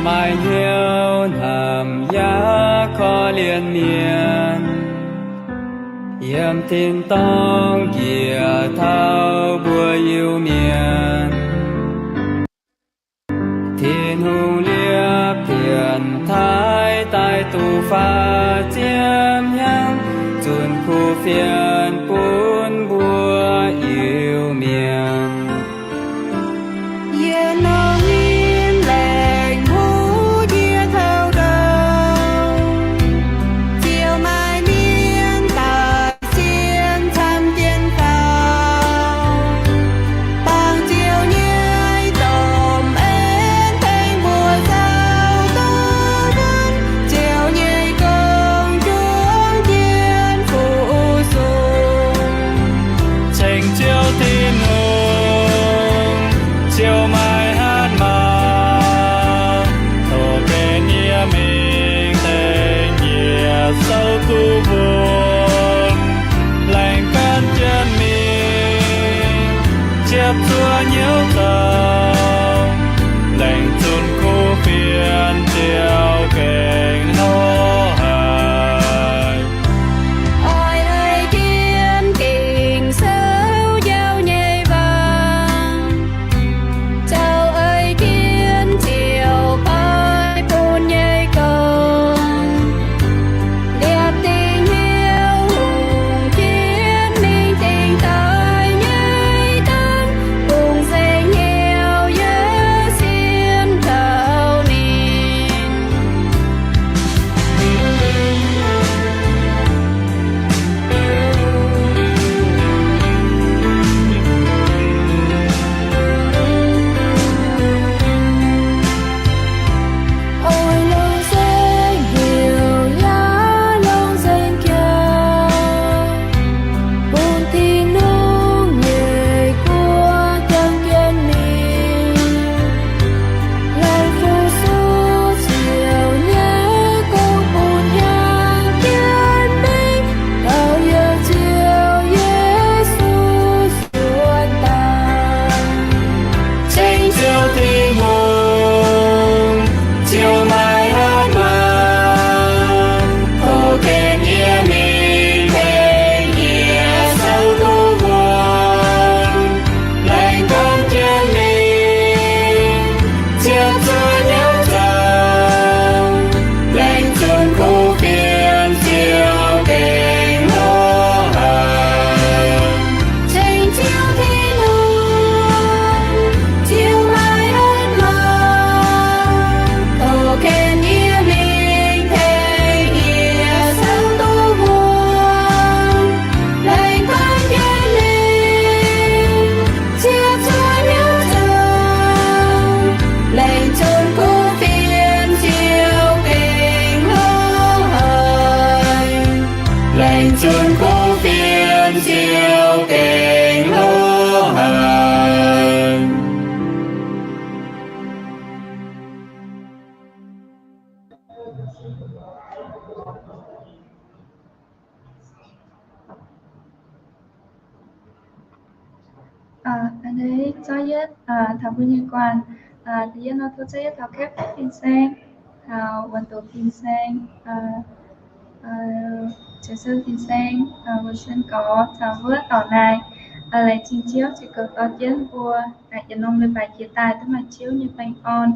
Maaih hnyouv hnamv yaac korv-lienh mienh, yiem tin-dorngh njiec taux mbuo Iu-Mienh. Tin-Hungh liepv pienx taaih daaih duqv faah ziepc hnyangx, zunc kuv fienx bun mbuo Iu-Mienh. Yie nor nyim laengz huv yie taux ndau, ziouc maaih mienh daaih sienx camv jienv faaux. Bangc Ziouv nyei domh en tengx mbuo zaux duqv wuonv, Ziouv nyei gong juangc jienv fu-sux. Ceng Ziouv Tin-Hungh, ziouc maaih hatc maaz, tov gengh yie mingh tengx yie souv duqv wuonv. Laengz gan jienv mingh, ziepc zuoqv hnyouv zoux, laengz zunc kuv fienx ziouc gengh hlo haic. Oix ei jienv Ging-Sou njaaux nyei waac, zoux ei jienv Ziouv paaiv bun nyei gong. Liepc dingc hnyouv hungh jienv mingh dingc daaih nyei dangv, bungx nzengc hnyouv yie sienx taux ninh. Oix longc nzengc hnyouv yaac longc nzengc jaax, bun Tin-Hungh nyei guoqv jangx jienv mingh. Laengz fu-sux Ziouv nyei gong bun jangx jienv mingh, taux yie Ziouv Yesu cuotv daaih. Ceng Ziouv Tin-Hungh, Ziouv maaih hatc maaz, tov gengh yie mingh tengx yie souv duqv wuonv. Laengz gan jienv mingh, ziepc zuoqv hnyouv zoux, laengz zunc kuv fienx Ziouv gengh hlo haic. Ceng Ziouv Tin-Hungh, Ziouv maaih hatc maaz, tov gengh yie mingh tengx yie souv duqv wuonv. Laengz gan jienv mingh, ziepc zuoqv hnyouv zoux, laengz zunc kuv fienx Ziouv gengh hlo haic. Laengz zunc kuv fienx Ziouv gengh hlo haic. Aa, a'hneiv zorqv yietv, aa, taux mbuo nyei guanh. Aa, da'yietv nor tov zorqv yietv taux Kaeqv Fuqv Fin-Saeng, taux Wuonx Doqc Fin-Saeng, aa, aa, Cien Sen Fin-Saeng, aa, Wuonh Sen Gorx, caux wuov dorc naaic, aa, laengz zingh Ziouv ziouc goux dorh jienv mbuo, aa, yietc norm leiz-baaix jiex daaih duqv maaih Ziouv nyei baengh orn.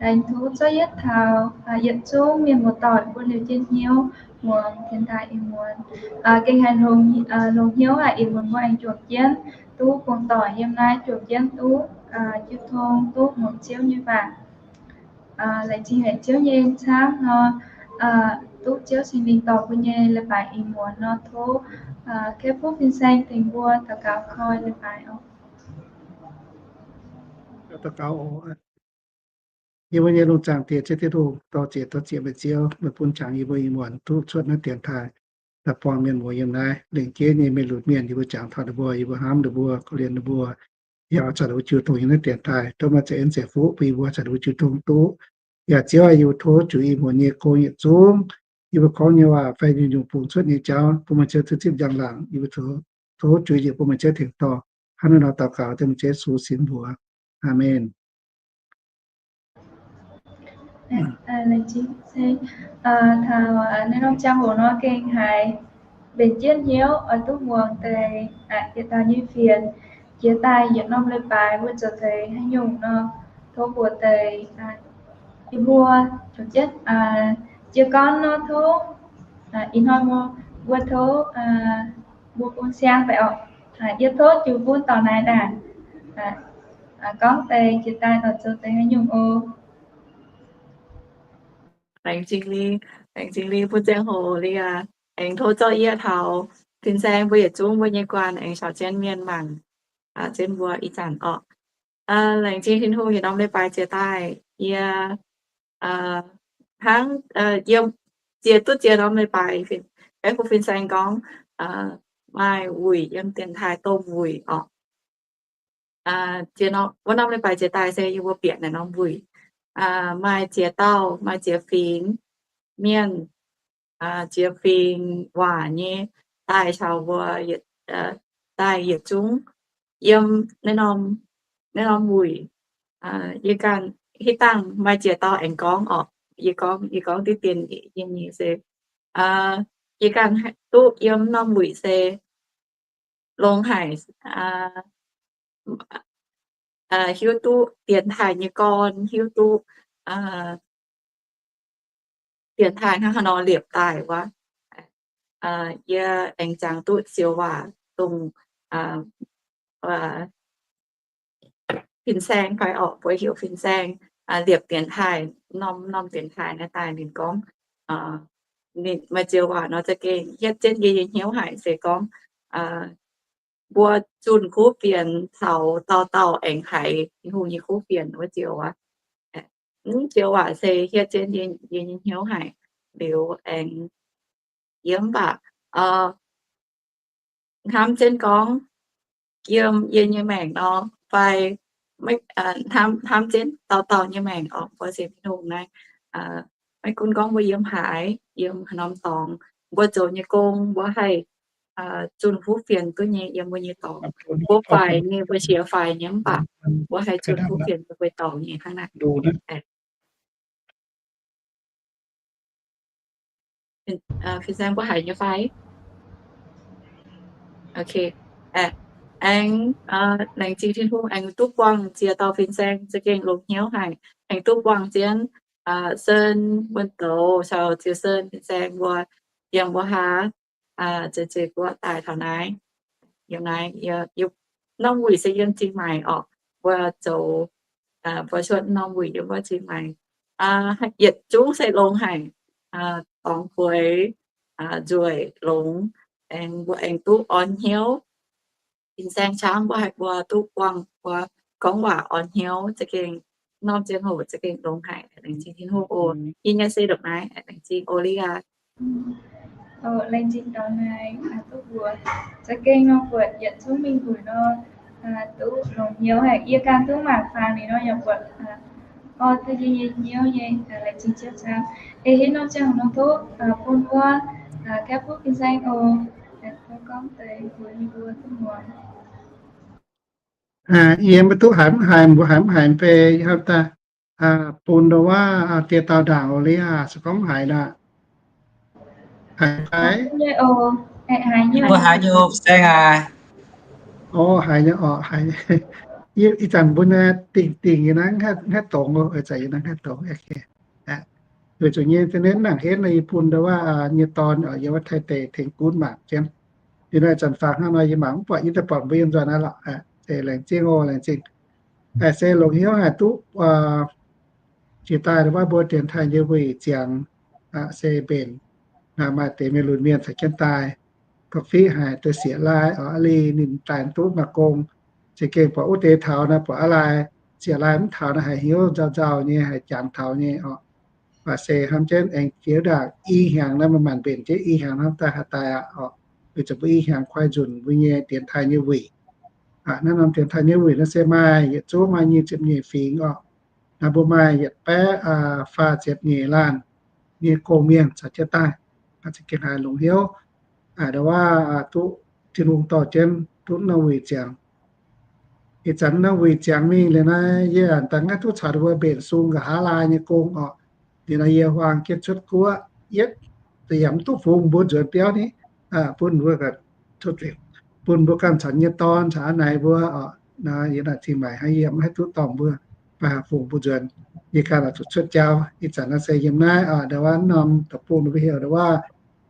Laengz tov zorqv yietv taux, aa, yietc zungv mienh muoz-doic mbuo liouh jienv hnyouv muangx dienx taaih ih muonz. Aa, gengh haiz longx, aa, longx hnyouv haic ih muonz mbuo aengx juangc jienv duqv buangh doic yiem naaiv, juangc jienv duqv, aa, jiu tong, duqv muangx Ziouv nyei waac. Aa, laengz zingh haic Ziouv nyei camv nor, aa, duqv Ziouv Singx Lingh dorh mbuo nyei leiz-baaix ih muonz nor, tov, aa, Kaeqv Fuqv Fin-Saeng tengx mbuo daux gaux koi leiz-baaix oc. Yie mbuo nyei lungh zaangc Diex, Ziouv Tin-Hungh, dorh ziex, dorh ziex meih Ziouv, meih bun qangx yie mbuo ih muonz duqv cuotv naaiv dienx taaih, daaih buangh mienh muoz yiem naaiv. Lengc jeiv nyei meih lunx mienh, yie mbuo jangx taux ninh mbuo, yie mbuo hnamv ninh mbuo, korv-lienh ninh mbuo, yaac caux ninh mbuo jiu tong yiem naaiv dienx taaih. Tov meih za'eix en za'eix fuqv bun yie mbuo caux ninh mbuo jiu tong duqv. Yaac Ziouv aah, yie mbuo tov zuqc ih muonz nyei gong yietc zungv, yie mbuo gorngv nyei waac fai nyungc-nyungc bungx cuotv nyei jauv bun meih Ziouv zipv njang-laangc. Yie mbuo tov zuqc yietc bun meih Ziouv tengx dorh. Hnangv naaiv nor daux gaux dengv meih Ziouv Yesu singx mbuox. Aamen. Laengz zingh. Taux naaiv norm ziangh hoc nor gengh haiz mbenc jienv hnyouv oix duqv muangx deix yietc dauh nyei fienx jiex daaih yietc norm leiz-baaix mbuo zoux deix haaix nyungc nor, tov mbuox deix yie mbuo, jiez gorn nor tov ih hnoi mbuo tov mbuo bun siang deix oc. Yie tov jiu bun dorc naaiv naaic gorngv deix jiex daaih dorh zoux deix haaix nyungc oc. Laengz zingh li, laengz zingh li bun ziangh hoc li aqv. Aengx tov zorqv yie taux fin-saeng mbuo yietc zungv mbuo nyei guanh aengx caux jienv mienh mangc jienv mbuo ih zanc orqc. Laengz zingh Tin-Hungh yietc norm leiz-baaix jiex daaih. Yie hnangv yiem ziex duqv ziex norm leiz-baaix, gaeqv bun fin-saeng gorngv maaih wuic yiem dienx taaih domh wuic orqc. Wuov norm leiz-baaix jiex daaih se yie mbuo bieqc naaiv norm wuic. Maaih ziex dauh, maaih ziex fingx mienh, ziex fingx waac nyei daaih caux mbuo daaih yietc zungv yiem naaiv norm wuic. Yie ganh hitv dangh maaih ziex dauh aengx gorngv orqc. Yie gorngv, yie gorngv diqv dien nyei se yie ganh duqv yiem norm wuic se longx haic, hiuv duqv dienx taaih nyei gorn, hiuv duqv dienx taaih hnangv haaix nor liepc daaih wuov. Yie aengx jangx duqv zioux waac dongh fin-saeng fai orqc, mbuo heuc fin-saeng, liepc dienx taaih, norm norm dienx taaih naaiv daaih ninh gorngv, ninh maaih zioux waac nor za'gengh hietv jienv yie nyei hnyouv haic se gorngv mbuo zunh kuv fienx taux dauh dauh aengx haiz Tin-Hungh nyei kuv fienx wuov zioux aqv. Mv zioux waac se hietv jienv yie nyei hnyouv haic liuz aengx yie mv baac hnamv jienv gorngv yiem yie nyei maengc nor fai hnamv jienv dauh dauh nyei maengc orqc, mbuo sienx Tin-Hungh naaiv, maiv gunv gorngv mbuo yiem haaix, yiem haaix norm dorngx, mbuo zoux nyei gong mbuo haih zunh kuv fienx duqv nyei yiem mbuo nyei dorngx. Mbuo faix nyei, mbuo qiex faix nyei mv baac mbuo haih zunh kuv fienx mbuo nyei dorngx nyei hnangv naaic. Fin-saeng mbuo haiz nyei fai? Ok. Aengx laengz zingh Tin-Hungh aengx duqv buangh ziex dauh fin-saeng za'gengh longx hnyouv haic, aengx duqv buangh jienv Sen, Wuonh Douz caux Ziux Sen fin-saeng mbuo yiem mbuo haav zeiz zeiz guoqv daaih taux naaiv. Yiem naaiv, norm wuic se yiem Zingh Maaic orqc. Mbuo zoux, mbuo cuotv norm wuic yiem wuov Zingh Maaic. Yietc zungv se longx haic, dorngx bueix, nzueic longx, aengx mbuo aengx duqv orn hnyouv. Fin-saeng camv mbuo haih mbuo duqv buangh mbuo gorngv waac orn hnyouv za'gengh, norm ziangh hoc za'gengh longx haic. Laengz zingh Tin-Hungh oc. Yie nyei se ndopv naaiv, laengz zingh oc Li aac. Laengz zingh dorn naaiv duqv mbuox za'gengh nor buatc yietc zungv mingh mbuox nor duqv longx hnyouv haic. Yie ganh duqv mangc faang liuz nor yaac buatc orn duqv yie nyei hnyouv nyei. Laengz zingh ciouv camv. Eix hitv norm ziangh hoc nor tov bun wuov gaeqv bun fin-saeng oc, tov gorngv deix mbuox ninh mbuo duqv muangx. Yie maiv duqv haiz mv haiz, mbuo haiz mv haiz mv bei, ih hnoi daaih bun ndau wuov dieh dauh ndaangc oc. Li aac, se gorngv mv haiz nor, haiz fai? Mbuo haiz nyei oc, saeng aac. Orqc, haiz nyei orqc, haiz. Ih zanc mbuo naaiv dingh dingh yie naaiv haih dongz oc, ih zanc yie naaiv haih dongz. Weic zuqc nyei internet nangc henv nor, yie bun ndau wuov nyei dorn oc, yiem wuov Taiv deic tengx gunv mangc jienv. Liuz nor zanc faaux hnangv nor yie mangc mv buatc, yie daaih buatc mbuo yiem nzuonx naaiv lorqc. Se laengz zingh oc, laengz zingh. Se longc hnyouv haic duqv jiex daaih wuov mbuo dienx taaih nyei wuic ziangx, se mbenc, maaih deix mienh lunx mienh caux jienv daaih, gauh fiqv haic, deix sieqv-laai oc, aa li ninh daaih duqv maaih gong, za'gengh buatc wuov deix taux naaiv, buatc aa lai, sieqv-laai mv taux naaiv haiz hnyouv nzauh nzauh nyei, haiz jangx taux nyei oc. Mv baac se hnamv jienv aengx jiex ndaangc i hnyangx naaiv, maaih maanc mbenc jienv i hnyangx hnamv daaih haaix daaih aqv oc. Weic zuqc mbuo i hnyangx koi nzunc mbuo nyei dienx taaih nyei wuic. Naaiv norm dienx taaih nyei wuic naaiv se maaih yietc zungv maaih nyic ziepc nyeic fingx oc. Naaiv mbuo maaih yietc baeqv faah ziepc nyeic laanh nyei gong-mienh caux jienv daaih, za'gengh haiz longx hnyouv. Ndau wuov duqv Tin-Hungh dorh jienv duqv norm wuic ziangx. Ih zanc norm wuic ziangx mingh liuz naaiv, yie a'hneiv daaih ngaih duqv caux ninh mbuo mbenc sung nqa'haav laai nyei gong oc. Ninh nor yie huaang jienv cuotv guoqv, yietv yaac mv duqv fungx mbuo nzuonx biauv ni, bun mbuo, bun mbuo ganh caux nyei dorn caux a'naaic mbuo, yie naaic zingh maaic hnangv yie mv haih duqv dorh mbuo, baac fungx mbuo nzuonx, yie ganh oix zuqc cuotv jauv. Ih zanc naaiv se yiem naaiv, ndau wuov norm deic-bung ninh mbuo heuc ndau wuov,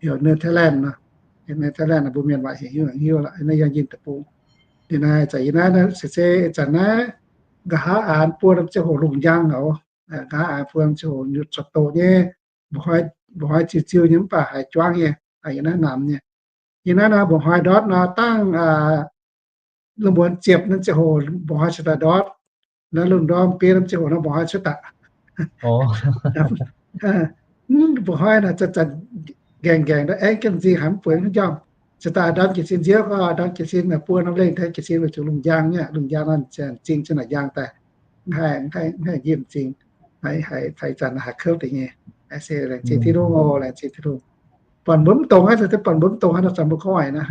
heuc Netherlands nor. Netherlands mbuo mienh waac heuc hiuv hiuv lorqc, naaiv yangh yinh deic-bung. Ninh naaic zanc yie naaiv se se zanc naaiv nqa'haav aanx buo norm ziangh hoc lungh njang oc. Nqa'haav aanx buo norm ziangh hoc nyutc cuotv doqc nyei, mba'hnoi ziux ziux nyei mv baac haiz juangv nyei, yie naaiv namx nyei. Yie naaiv nor mba'hnoi ndortv nor dangh lungh muonz ziepc norm ziangh hoc mba'hnoi cuotv daaih ndortv. Naaiv lungh ndorm biei norm ziangh hoc nor mba'hnoi cuotv daaih. Mba'hnoi naaic zanc-zanc ngaengc ngaengc aengv jienv nzingh haiz mv bueix haaix njormh. Cuotv daaih ndorm jiez sin nziouv, ndorm jiez sin buo norm lengh daaih jiez sin weic zuqc lungh njang nyei, lungh njang nor zingh jienv naaic njang daaih, mv haih, mv haih njimv m'zing. Haiz, haiz zanc haiz kouv deix nyei. Se laengz zingh Tin-Hungh oc, laengz zingh Tin-Hungh. Buatc mbuo mv dongz aqv, buatc mbuo mv dongz hnangv nor, zanc mbuo gorngv oix naaiv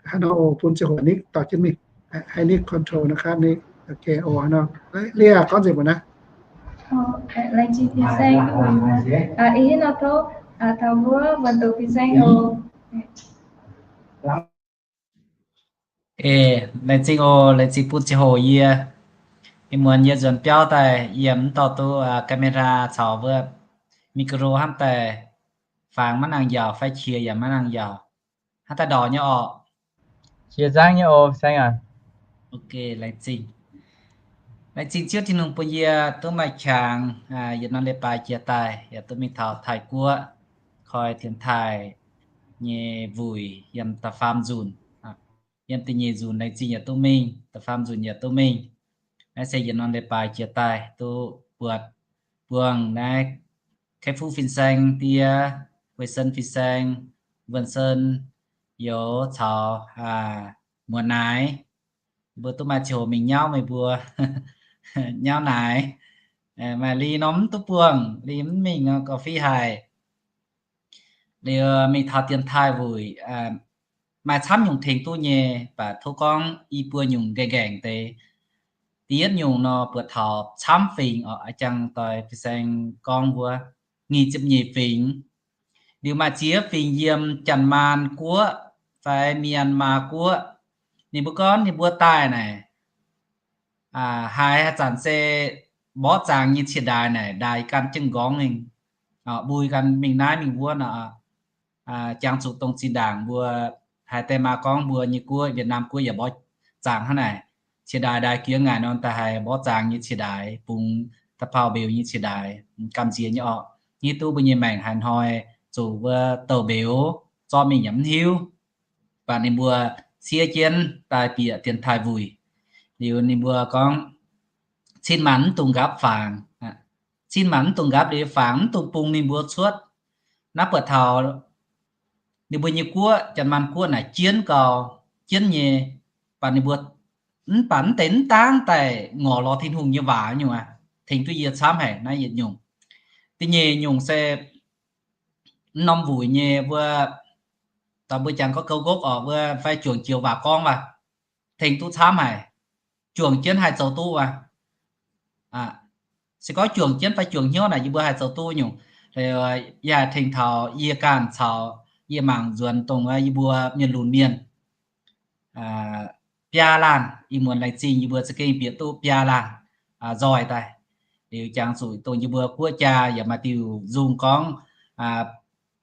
hnangv nor oc, bun ziangh hoc Nick dorh jienv mingh, haih Nick control นะครับ Nick. Ok oc, hnangv nor. Liuz gorngv nzengc mbuo naaiv. Laengz zingh fin-saeng oc. Ih hnoi tov taux mbuo buonc doqc fin-saeng oc. Laengz zingh oc, laengz zingh bun ziangh hoc yie. Ih muonz yie nzuonx biauv daaih yie mv dorh duqv camera caux wuov micro hnamv daaih, fangx maiv nangh yaac fai qiex yaac maiv nangh yaac hnamv daaih ndorqc nyei orqc. Qiex zangv nyei oc, saeng aac. Ok, laengz zingh. Laengz zingh Ziouv Tin-Hungh bun yie duqv maaih qangx yietc norm leiz-baaix jiex daaih yaac duqv mingh taux Taiv-Guoqv koi dienx taaih nyei wuic yiem da'faam nzunc. Yiem da'nyeic nzunc laengz zingh yaac duqv mingh, da'faam nzunc yaac duqv mingh. Naaiv se yietc norm leiz-baaix jiex daaih duqv buatc buangh naaiv Kaeqv Fuqv fin-saeng die, Weih Sen fin-saeng, Wuonh Sen, youz caux muoz-naaic. Mbuo duqv maaih ziangh hoc mingh nyauv meih mbuo. Nyauv naaic, maaih li norm mv duqv buangh, li mv mingh nor gauh fih haic. Liuz mingh taux dienx taaih wuic, maaih camv nyungc tengx duqv nyei, baac tov gorngv i buo nyungc ngaengc ngaengc deix. Da'yietv nyungc nor buatc taux camv fingx oc, a'jang doix fin-saeng gorngv wuov, nyic ziepc nyeic fingx. Liuz maaih ziex fingx yiem Janx-Maanc Guoqv fai Myanmar Guoqv. Ninh mbuo gorngv ninh mbuo daaih naaic, haiz haaix zanc se mborqv zaangc nyei cie ndaaix naaic, ndaaix gan jienv nqorngv mingh, mbui gan mingh naaiv mingh wuov nor, jangx zuqc dongh zinh ndaangc mbuo haiz deix maa gorngv mbuo nyei guoqv, Việt Nam guoqv yaac mborqv zaangc hnangv naaic. Cie ndaaix ndaaix jiex ngaanc nor, daaih haiz mborqv zaangc nyei cie ndaaix, bungx da'pauh mbeux nyei cie ndaaix, gamh nziex nyei orqc. Hiuv duqv mbuo nyei maengc haaix hnoi zuqc wuov douh mbeux zorqv mingh yaac mv hiuv. Baac ninh mbuo siev jienv daaih bieqc dienx taaih wuic. Liuz ninh mbuo gorngv, cin maanc mv dungx nqaapv fangx. Cin maanc mv dungx nqaapv liuz, fangx mv dungx bungx ninh mbuo cuotv. Naaiv buatc taux ninh mbuo nyei guoqv, Janx-Maanc Guoqv naaic jienv gau, jienv nyei, baac ninh mbuo mv baac mv deix mv dangv daaih ngorc lorz Tin-Hungh nyei waac nyungc aqv. Tengx duqv yie camv haic naaiv yietc nyungc. Da'nyeic nyungc se mv norm wuic nyei wuov, dongh mbuo jangx gorngv gouv ngopv oc, wuov fai juangc joux waac gorngv waac, tengx duqv camv haic. Juangc jienv haih zoux duqv waac. Se gorngv juangc jienv fai juangc hnyouv naaic yie mbuo haih zoux duqv nyungc. Yie haih tengx taux yie ganh caux yie mangc nzuonx dongh wuov yie mbuo mienh lunx mienh biaa laanh, ih muonz laengz zingh yie mbuo za'gengh bieqc duqv biaa laanh nzoih daaih. Liuz jangx zuqc dongh yie mbuo guoqv jaa yaac maaih diuh nzung gorngv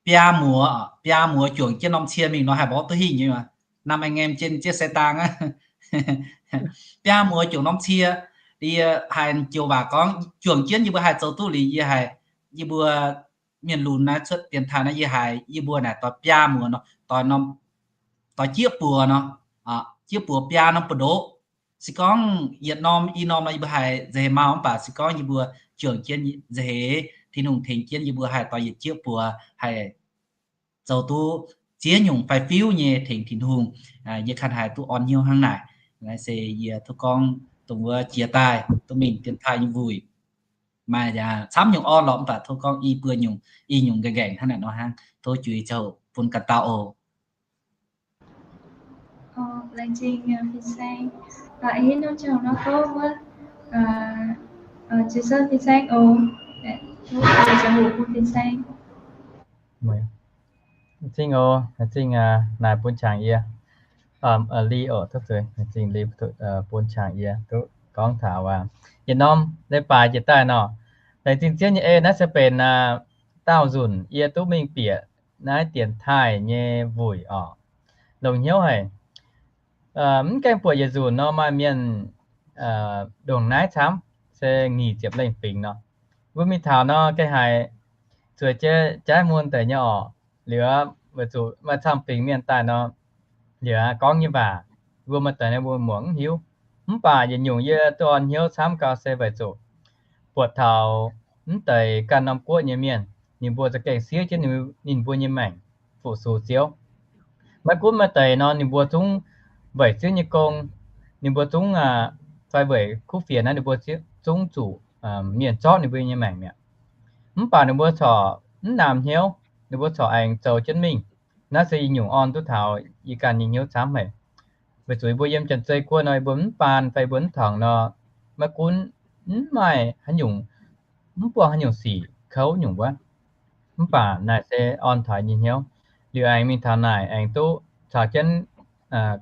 biaa muoz, biaa muoz juangc jienv norm cie mingh nor haih mborqv duqv hingh nyei. Năm anh em trên chiếc xe tăng aqv. Biaa muoz juangc norm cie. Yie haih joux waac gorngv juangc jienv yie mbuo haih zoux duqv liuz yie haiz, yie mbuo mienh lunx naaiv cuotv dienx taaih naaiv yie haiz yie mbuo naaic doix biaa muoz nor, doix norm, doix jieqv buoz nor, jieqv buoz biaa norm buoz-ndoqv. Se gorngv yietc norm i norm nor yie mbuo haih nzeic heix mau, mv baac se gorngv yie mbuo juangc jienv nzeic heix, Tin-Hungh tengx jienv yie mbuo haih doix yietc jieqv buoz, haih zoux duqv ziex nyungc fai fiuv nyei tengx Tin-Hungh. Yie kanh haiz duqv orn hnyouv hnangv naaic. Naaiv se yie tov gorngv dongh wuov jiex daaih duqv mingh dienx taaih nyei wuic. Maaih camv nyungc orn lorqc, mv baac tov gorngv i buo nyungc, i nyungc ngaengc ngaengc hnangv naaic nor hnangv. Tov juix ziouc bun ganh dauh oc. Laengz zingh fin-saeng. Ih hnoi ziangh hoc nor tov wuov Jiu-Sen fin-saeng oc. Zingh oc, zingh naaic bun qangx yie. Li oc, zingh li bun qangx yie duqv gorngv taux yietc norm leiz-baaix jiex daaih nor, laengz zingh Ziouv nyei en. Naaiv se benx daauh nzunc yie duqv mingh bieqc naaiv dienx taaih nyei wuic oc. Longx hnyouv haic. Mv gaengh buatc yietc nzunc nor maaih mienh ndongc naaiv camv, se nyic ziepc lengh fingx nor. Mbuo mingh taux nor gengh haiz zueiz jienv jaiv mun deix nyei oc. Liuz weic zuqc maaih camv fingx mienh daaih nor, liuz gorngv nyei waac mbuo maaih deix naaiv mbuo muangx mv hiuv. Mv baac yietc nyungc yie duqv orn hnyouv camv gau se weic zuqc buatc taux mv deix ganh norm guoqv nyei mienh, ninh mbuo za'gengh siev jienv ninh mbuo nyei maengc fu-sux Ziouv. Maiv gunv maaih deix nor ninh mbuo zungv weic Ziouv nyei gong, ninh mbuo zungv fai weic kuv fienx naaiv ninh mbuo zungv zuqc mienh zorqv ninh mbuo nyei maengc mi'aqv. Mv baac ninh mbuo corc mv naamh hnyouv, ninh mbuo corc aengx zoux jienv mingh. Naaiv se yietc nyungc orn duqv taux yie ganh nyei hnyouv camv haic. Weic zuqc yie mbuo yiem Janx-Zei Guoqv nor, yie mbuo mv baan fai yie mbuo mv tongx nor, maiv gunv mv maaih haaix nyungc, mv buangh haaix nyungc sic kouv nyungc wuov. Mv baac naaic se orn taux nyei hnyouv. Liuz aengx mingh taux naaic aengx duqv caux jienv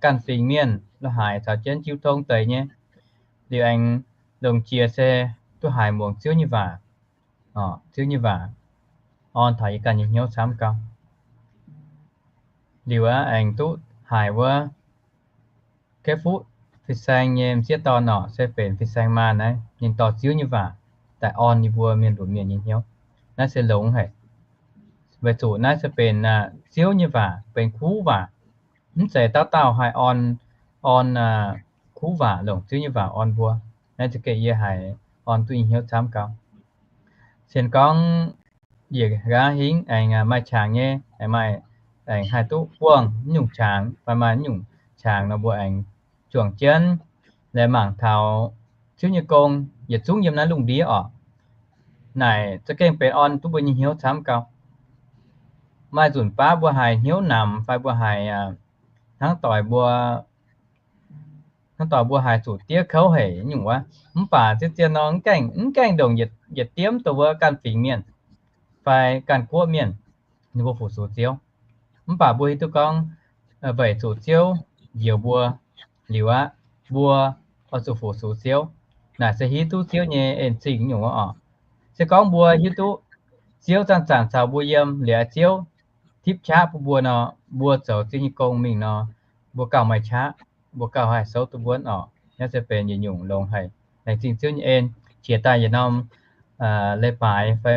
ganh fingx mienh lo haaix caux jienv jiu tong deix nyei. Liuz aengx longc jiex se duqv haiz muangx Ziouv nyei waac, Ziouv nyei waac orn taux yie ganh nyei hnyouv camv gau. Liuz aqv, aengx duqv haiz wuov Keiv Fuqv fin-saeng nyei m'sieqv dorn orqc, se benx fin-saeng maanh naaiv, ninh dorh Ziouv nyei waac daaih orn yie mbuo mienh lunx mienh nyei hnyouv. Naaiv se longx haic, weic zuqc naaiv se benx Ziouv nyei waac, benx kuv waac. Mv zeiz dauh dauh haih orn, orn kuv waac, longc Ziouv nyei waac orn mbuo. Naaiv za'gengh yie haiz orn duqv nyei hnyouv camv gau. Cien gorngv yietc nqa'haav hingv aengx maaih qangx nyei, aengx maaih, aengx haih duqv buangh mv nyungc qangx fai maaih mv nyungc qangx nor, mbuo aengx juangc jienv laaix mangc taux Ziouv nyei gong yietc zungv yiem naaiv lungh ndiev orqc. Naaic za'gengh benx orn duqv mbuo nyei hnyouv camv gau. Maaih nzunc baav mbuo haiz hnyouv namx fai mbuo haiz hnangv doic mbuo, hnangv doic mbuo haiz zuqc diev kouv haic nyungc wuov. Mv baac zien-zien nor mv gaengh, mv gaengh ndongc yietc diemv dongh wuov ganh fingx mienh fai ganh guoqv mienh, ninh mbuo fu-sux Ziouv. Mv baac mbuo hiuv duqv gorngv weic zuqc Ziouv njoux mbuo liuz aqv, mbuo oix zuqc fu-sux Ziouv. Naaic se hiuv duqv Ziouv nyei en-zingh nyungc wuov orqc. Se gorngv mbuo hiuv duqv Ziouv zanc-zanc caux mbuo yiem liuz, Ziouv tipv qaqv bun mbuo nor, mbuo zoux Ziouv nyei gong mingh nor, mbuo gauh maaih qaqv, mbuo gauh haih souv duqv mbuonv orqc. Naaiv se benx yietc nyungc longx haic. Laengz zingh Ziouv nyei en, qiex daaih yietc norm leiz-baaix fai,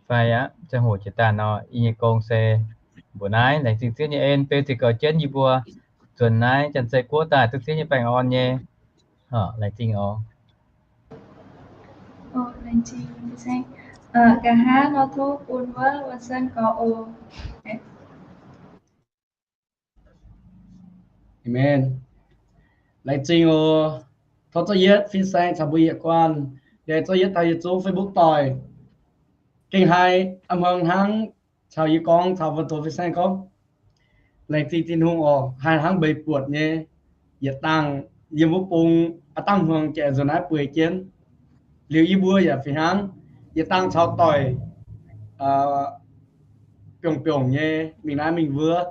fai aqv, ziangh hoc qiex daaih nor, yie nyei gong se mbuox naaiv. Laengz zingh Ziouv nyei en beu ziqc goux jienv yie mbuo nzuonx naaiv Janx-Zei Guoqv daaih duqv Ziouv nyei baengh orn nyei. Laengz zingh oc. Nqa'haav nor tov bun wuov Wuonh Sen gorx oc. Amen. Laengz zingh oc. Tov zorqv yietv fin-saeng caux mbuo yietc guanh, yaac zorqv yietv taux yietc zungv Facebook doic. Gengh haiz a'hmuangx hnangv caux yie gorngv, caux wuov doz fin-saeng gorngv, laengz zingh Tin-Hungh oc, haiz hnangv mbeix buatc nyei, yietc dangh yiem wuov bung a'dangh hmuangx jiex nzuonx naaiv bueix jienv. Liuz yie mbuo yaac fih hnangv, yietc dangh caux doic biongc biongc nyei mingh naaiv mingh wuov,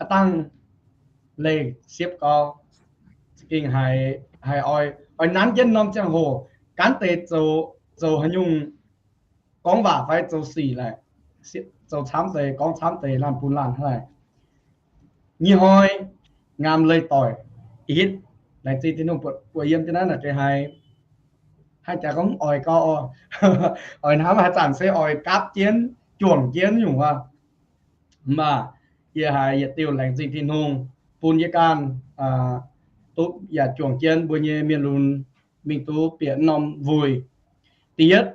a'dangh leih siepv gau. Za'gengh haiz, haiz oix, oix nanv jienv norm ziangh hoc gaanv deix zoux, zoux haaix nyungc, gorngv waac fai zoux sic laaic, zoux camv deix, gorngv camv deix, laanh bun laanh hnangv naaic. Nyic hnoi ngaam leih doic ih hitv. Laengz zingh Tin-Hungh buatc, buatc yiem jienv naaiv naaic gengh haiz, haiz jaax gorngv oix gau, oix hnamv haaix zanc se oix gapv jienv, juangc jienv nyungc aqv. Mv baac yie haiz yietc diuh laengz zingh Tin-Hungh bun yie ganh duqv yaac juangc jienv mbuo nyei mienh lunx mingh duqv bieqc norm wuic. Da'yietv,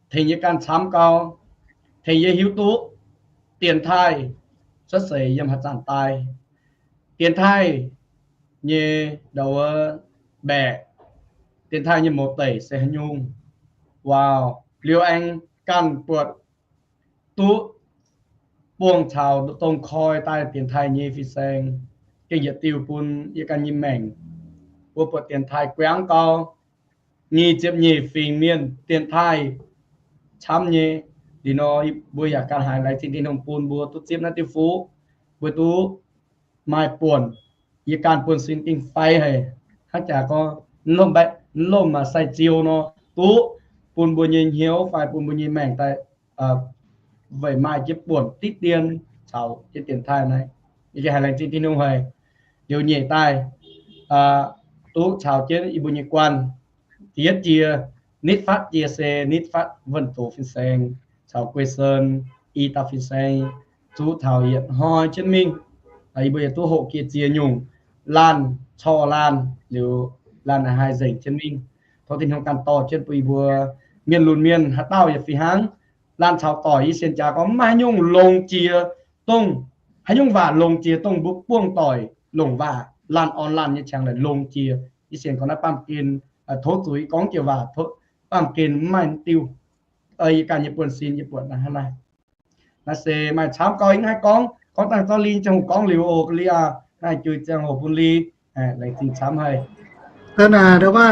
tengx yie ganh camv gau, tengx yie hiuv duqv dienx taaih cuotv seix yiem haaix zanc daaih, dienx taaih nyei ndau wuov mbaeqc, dienx taaih nyei mouz deic se haaix nyungc. Wow, liuz aengx ganh buatc duqv buangh caux dongh koi daaih dienx taaih nyei fin-saeng, gengh yietc diuh bun yie ganh nyei maengc. Mbuo buatc dienx taaih guangv gau, nyic ziepc nyeic fingx mienh dienx taaih camv nyei. Liuz nor mbuo yaac ganh haiz laengz zingh Tin-Hungh bun mbuo duqv zipv naaiv diuh fuqv, mbuo duqv maaih buonc, yie ganh buonv-sin gengh fai haic, hnangv jaax gorngv, mv lomh sai-ziou nor, duqv bun mbuo nyei hnyouv fai bun mbuo nyei maengc daaih weic maaih jienv buonc diqv dien caux jienv dienx taaih naaiv. Yie ganh haiz laengz zingh Tin-Hungh haic. Liuz nyeic daaih duqv caux jienv yie mbuo nyei guanh. Da'yietv jiex, nitv fatv jiex se nitv fatv Wuonh Doz fin-saeng caux Guei Sen i dauh fin-saeng zuqv taux yietc hnoi jienv mingh. Yie mbuo yaac duqv hoqc jiex ziex nyungc laanh, corc laanh, liuz laanh naaic haih nzengc jienv mingh. Tov Tin-Hungh ganh dorh jienv bun yie mbuo mienh lunx mienh haaix dauh yaac fih hnangv. Laanh caux doic yie sienx jaax gorngv maiv haaix nyungc longx jiex dongh, haaix nyungc waac longx jiex dongh mbuo buangh doic longc waac laanh orn laanh nyei qangx longx jiex. Yie sienx gorngv naaiv baamh gen, tov zuqc yie gorngv jiex waac, baamh gen mv maaih diuh. Yie ganh nyei buonv-sin yie buatc naaiv hnangv naaiv. Naaiv se maaih camv gau, yie mv haih gorngv, gorngv dangh zorqv Li ziangh hoc gorngv liuz oc, Li aac, naaiv jui ziangh hoc bun Li. Laengz zingh camv haic. Da'naaic ndau wuov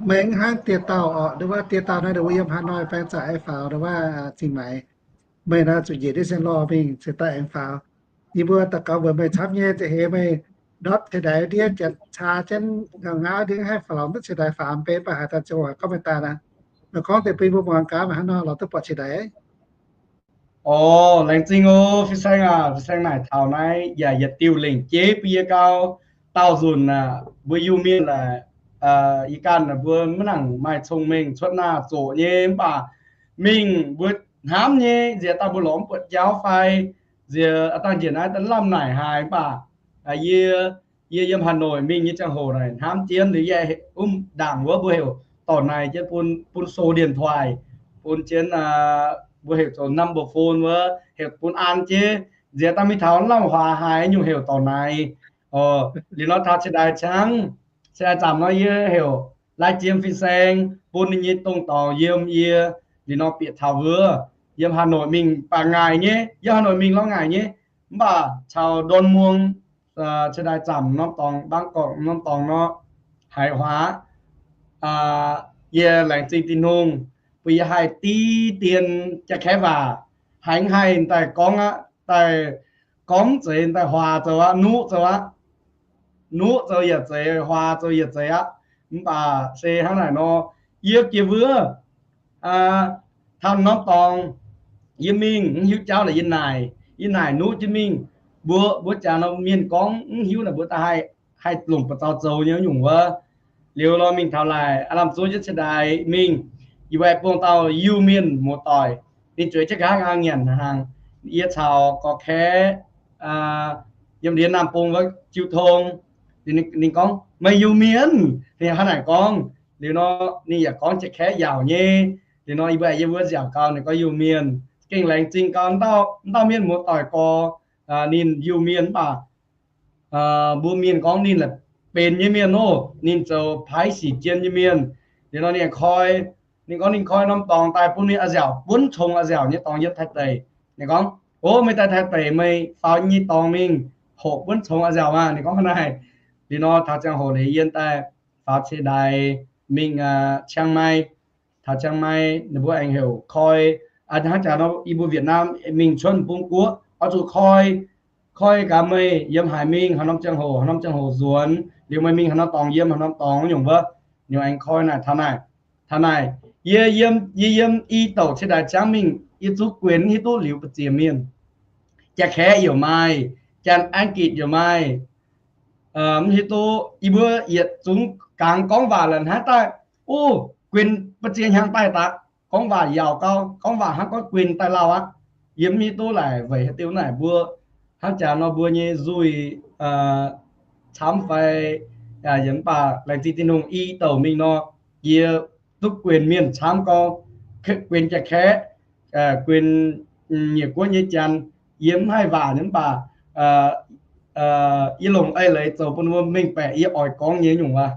meih mv hnangv dieh dauh orqc, ndau wuov dieh dauh naaiv ndau wuov yiem Hà Nội baeng zaqc aengx faaux ndau wuov Zingh Maix. Meih naaiv zuqc njiec ndiev sienx lorh mingh cingx daaih aengx faaux. Yie mbuo daux gaux mbuox meih camv nyei, za'gengh meih ndortv cingx daaih ndiev janx caa jienv ngau ngauv ndiev haih faaux lorz duqv cingx daaih faaux mv bei, mv baac haaix dauh ziangh hoc gorngv meih daaih naaic, meih gorngv deix bun yie mbuo muangx gaax, meih hnangv nor lorz duqv buatc cingx daaih. Orqc, laengz zingh oc, fin-saeng aac. Fin-saeng naaic taux naaiv yaac yietc diuh lengc jeiv bun yie gau. Daauh nzunc aac, mbuo Iu-Mienh aac, yie ganh mbuo maiv nangc maaih cong-mengh cuotv naah zoqc nyei, mv baac mingh mbuo hnamv nyei, nziex daaih mbuo lorz mv buatc jauv fai nziex dangh njiec naaiv daaih lamh naaic haaix, mv baac yie, yie yiem Hà Nội mingh nyei ziangh hoc naaic hnamv jienv liuz yie mv ndaangc wuov mbuo heuc dorc naaic jienv bun, bun số điện thoại, bun jienv mbuo heuc zoux number phone wuov, heuc bun an jienv, nziex daaih mingh taux lamh huaax haaix nyungc heuc dorc naaic. Liuz nor taux cingx daaih ciangv, cingx daaih zaamc nor yie heuc lai jiem fin-saeng bun ninh nyei dongh dorngx yiem yie. Liuz nor bieqc taux wuov yiem Hà Nội mingh baac ngaaic nyei, yiem Hà Nội mingh lorz ngaaic nyei, mv baac caux ndon muong, cingx daaih zaamc norm dorngx, Bangkok norm dorngx nor, haiz huaax. Yie laengz zingh Tin-Hungh bun yie haih diqv dien jaa-kaeqv waac, haiz haih daaih gorngv aqv, daaih gorngv mv zeiz daaih huaax zoux aqv, nuqv zoux aqv. Nuqv zoux yaac zeiz, huaax zoux yaac zeiz aqv. Mv baac se hnangv naaic nor, yie jiex wuov taux norm dorngx, yie mingh mv hiuv jauv laaix yie naaic, yie naaic nuqv jienv mingh. Mbuo, mbuo jaax norm mienh gorngv mv hiuv naaic mbuo daaih haih, haih longc buoz-zaux zoux nyei nyungc wuov. Liuz nor mingh taux laaic aav lamh zuov jienv cingx daaih mingh, yie mbuo aengx buangh dauh Iu-Mienh muoz-doic, ninh zueiz jienv nqa'haav nqa'haav nyanc hnaangx. Yie caux gorx-kaeqv yiem ndiev Naamh Bung wuov jiu tong. Ninh gorngv, meih Iu-Mienh? Ninh hnangv naaic gorngv. Liuz nor ninh yaac gorngv jaa-kaeqv yaauc nyei. Liuz nor yie mbuo aengx yiem wuov nziaauc gau, ninh gorngv Iu-Mienh. Gengh laengz zingh gau, dauh mienh muoz-doic gorx, ninh Iu-Mienh mv baac mbuo mienh gorngv ninh la'benx nyei mienh oc, ninh zoux paaiv sic jien nyei mienh. Liuz nor ninh koi, ninh gorngv ninh koi norm dorngx daaih bun ninh a'nziaauc, buonv congx a'nziaauc nyei dorngx yiem Taiv deic. Ninh gorngv, o, meih daaih Taiv deic meih faaux nyei dorngx mingh hoqc buonv congx a'nziaauc maah? Ninh gorngv hnangv naaic. Liuz nor taux ziangh hoc liuz yie daaih faaux cingx daaih mingh Chiang Mai. Taux Chiang Mai ninh mbuo aengx heuc koi, hnangv jaax nor yie mbuo Việt Nam mingh cuotv Bung Guoqv oix zuqc koi, koi gaax meih yiem haaix mingh, haaix norm ziangh hoc, haaix norm ziangh hoc nzuonx, liuz meih mingh haaix norm dorngx yiem haaix norm dorngx nyungc wuov. Ninh aengx koi naaic taux naaic, taux naaic, yie yiem, yie yiem i douc cingx daaih ciangv mingh, yie zuqv guenx mv hiuv duqv liuz ba'ziex mienh. Jaa-kaeqv yaac maaih, Janx, Anggitc yaac maaih. Mv hiuv duqv yie mbuo yietc zungv gangx gorngv waac la'hnangv daaih, o, guenx ba'ziex hnyangx daaih daqc, gorngv waac yaauc gau, gorngv waac hnangv gorngv guenx daaih lauh aqv. Yie mv hiuv duqv laaix weic haaix diuc naaic mbuo hnangv jaax nor mbuo nyei nzuih camv fai, mv baac laengz zingh Tin-Hungh i douc mingh nor, yie duqv guenx mienh camv gau, guenx jaa-kaeqv, guenx nyiec guoqv nyei Janx. Yie mv haih waac nyei mv baac yie longc eix leiz zoux bun mbuo mengh baeqc yie oix gorngv nyei nyungc waac.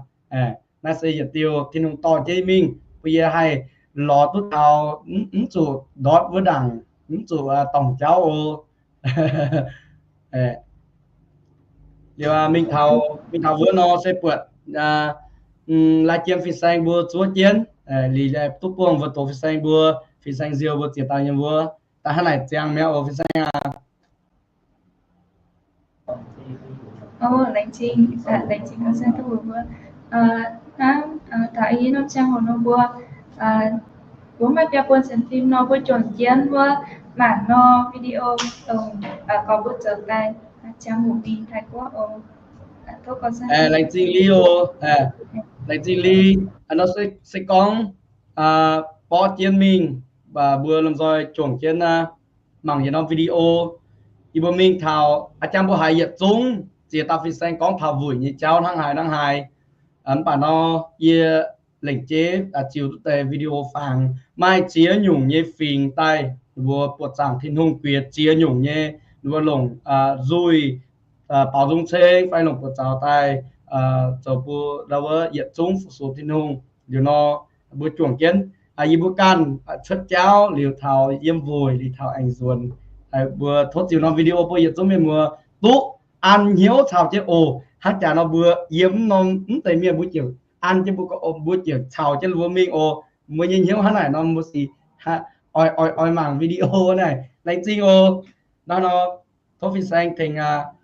Naaiv se yietc diuh Tin-Hungh dorh jienv mingh bun yie haih lorz duqv taux, mv zuqc ndortv wuov ndaangc, mv zuqc dorngc jauv oc. Liuz mingh taux, mingh taux wuov nor se buatc lai jiem fin-saeng mbuo zuov jienv, liuz duqv buangh mbuo doz fin-saeng mbuo Fin-Saeng nziou mbuo ziex dauh nyei mbuo. Daaih hnangv naaic ziangx mi'aqv oc, Fin-Saeng aac. Ov, laengz zingh, laengz zingh gong saeng duqv mbuox mbuo. Hnangv taux ih norm ziangh hoc nor mbuo, mbuo maiv biaux buonv sienx fim nor, mbuo juangc jienv wuov mangc nor video dongh gorx mbuo zoux daaih ziangh hoc mingh Taiv-Guoqv oc. Laengz zingh Li oc. Laengz zingh Li. Nor se gorngv borqv jienv mingh, mbuo lomh nzoih juangc jienv mangc yietc norm video. Yie mbuo mingh taux a'jang mbuo haiz yietc zungv ziex dauh fin-saeng gorngv taux wuic nyei jauv hnangv haaix hnangv haaix. Mv baac nor yie lengc jeiv ziux duqv deix video fangx maaih ziex nyungc nyei fingx daaih, ninh mbuo buoqc zaangc Tin-Hungh guiex ziex nyungc nyei, ninh mbuo longc nzuih, baaux nzung ceng fai longc buoqc zaux daaih zoux bun ndau wuov yietc zungv fu-sux Tin-Hungh. Liuz nor mbuo juangc jienv, yie mbuo ganh cuotv jauv liuz taux yiem weic liuz taux aengx nzuonx. Mbuo tov ziux norm video bun yietc zungv mienh muoz duqv an hnyouv caux jienv oc. Hnangv jaax nor mbuo yiem norm mv deix mienh mbuo ziouc an jienv mbuo, mbuo ziouc caux jienv mbuo mingh oc. Mbuo nyei hnyouv hnangv naaic nor mbuo sic oix, oix, oix mangc video naaic. Laengz zingh oc. Nor nor tov fin-saeng tengx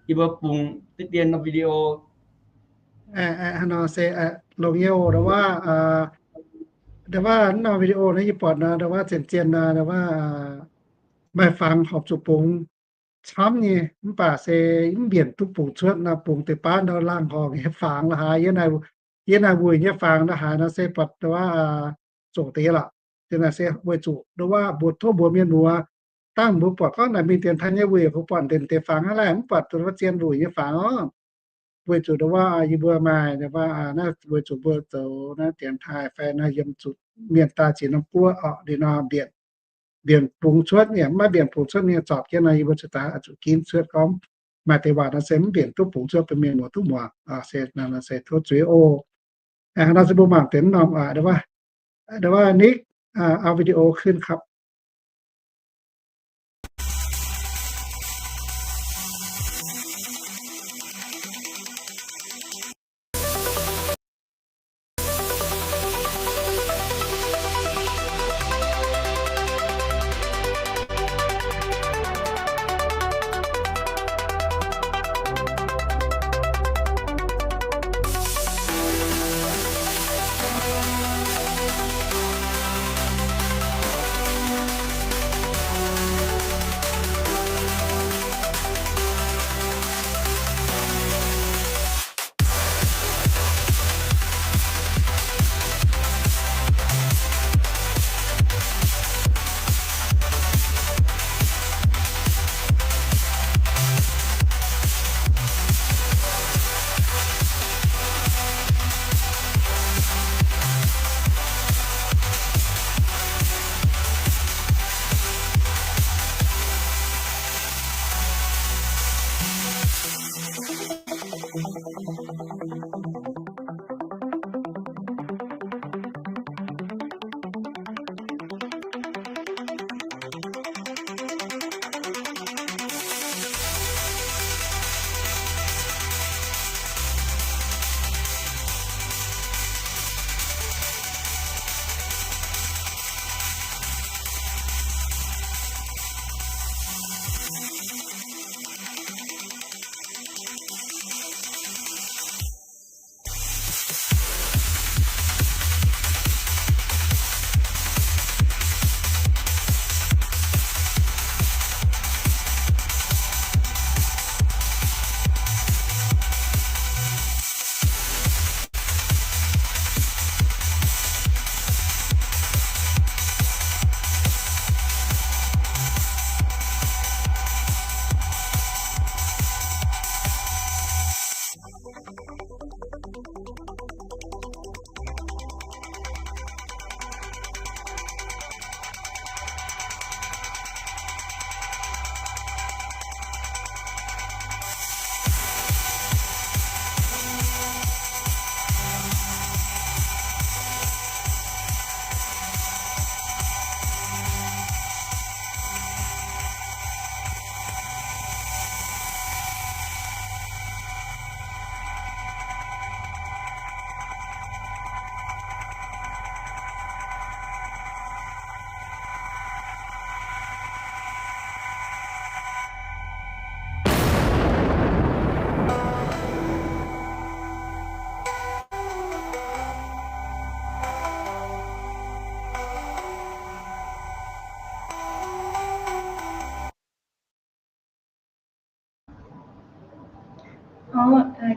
yie mbuo bungx diqv dien norm video. Nor se longx nyei oc. Ndau wuov, ndau wuov norm video naaiv yie buatc nor, ndau wuov zien-zien nor, ndau wuov maaih fangx horpc zuqc bungx camv nyei, mv baac se mv mbienc duqv bungx cuotv nor, bungx deix baav ndau laangh horngc nyei fangx la'haaix. Yiem naaic wuic nyei fangx la'haaix nor se buatc ndau wuov zoqc deix lorqc. Zien naaic se weic zuqc ndau wuov mbuo tov mbuox mienh muoz, dangh mbuo buatc gorngv naaic mingh dienx taaih nyei wuic, mbuo buatc ndenc deix fangx aqv laeh, mv buatc ndau wuov zien wuic nyei fangx oc. Weic zuqc ndau wuov yie mbuo maaih ndau wuov naaiv weic zuqc mbuo zoux naaiv dienx taaih fai naaiv yiem zuqc mienh daaih ziex norm guoqv oc, liuz nor mbienc, mbienc bungx cuotv nyei, maiv mbienc bungx cuotv nyei zorpc jienv nor, yie mbuo zuqc daaih zuqc ginv cuotv gorngv maaih deix waac nor se mv mbienc duqv bungx cuotv bun mienh muoz duqv muangx. Se nor se tov zuiz oc. Nor se mbuo mangc deix norm, ndau wuov, Nick, auv video ขึ้นครับ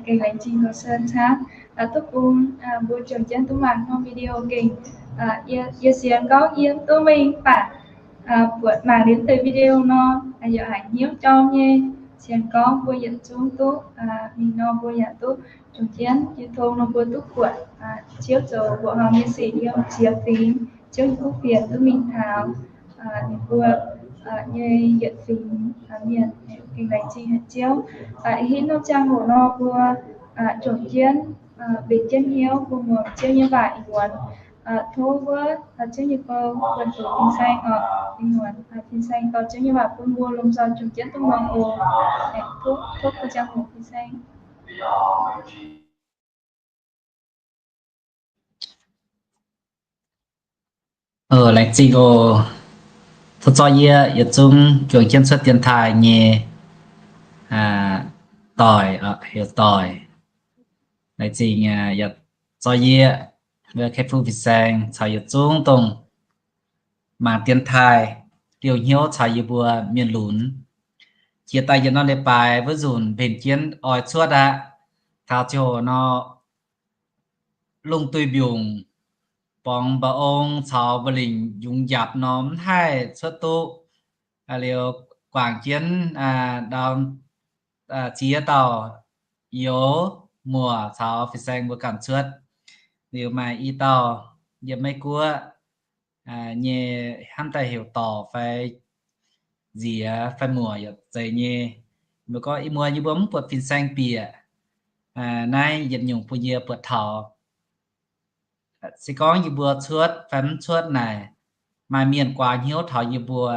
Gengh laengz zingh Louis Sun camv, duqv bun mbuo juangc jienv duqv mangc norm video gengh. Yie sienx gorngv yie duqv mengh mv baac buatc mangc liuz deix video nor, yaac haiz hnyouv jorm nyei. Sienx gorngv mbuo yietc zungv duqv mingh nor, mbuo yaac duqv juangc jienv yie tong nor mbuo duqv buatc Ziouv zoux mbuoqc horngh nyei sic yiem ziex fingx, Ziouv nyei kuv fienx duqv mingh taux ninh mbuo nyei yietc fingx mienh. Gengh laengz zingh haic Ziouv. Ih hnoi ziangh hoc nor mbuo juangc jienv mbenc jienv hnyouv mbuo muangx Ziouv nyei waac ih muonz. Tov wuov Ziouv nyei gong bun zuqc fin-saeng oc. Ih muonz fin-saeng dorh Ziouv nyei waac bun mbuo lomh nzoih juangc jienv duqv muangx oc. Tov bun ziangh hoc fin-saeng. Laengz zingh oc. Tov zorqv yie yietc zungv juangc jienv cuotv dienx taaih nyei doic, heuc doic. Laengz zingh yaac zorqv yie, mbuo Kei Fu Fin-Saeng caux yietc zungv dongh mangc dienx taaih liouh hnyouv caux yie mbuo mienh lunx. Jiex daaih yietc norm leiz-baaix wuov nzunc mbenc jienv oix cuotv aqv. Taux ziangh hoc nor, lungh duih mbiungc, borngz mba'ong caux mba'lingc yungz njaapc nor mv haih cuotv duqv. Liuz guangc jienv ndau ziex dauh youz muoc caux fin-saeng mbuo ganh cuotv. Liuz maaih i dauh yiem Meiv Guoqv nyei hnamv daaih heuc dorc fai nziex fai muoc yaac zeiz nyei. Mbuo gorngv ih muonz yie mbuo mv buatc fin-saeng bieqc, naaiv yietc nyungc bun yie buatc taux se gorngv yie mbuo cuotv fai mv cuotv naaic, maaih mienh guaax hnyouv taux yie mbuo,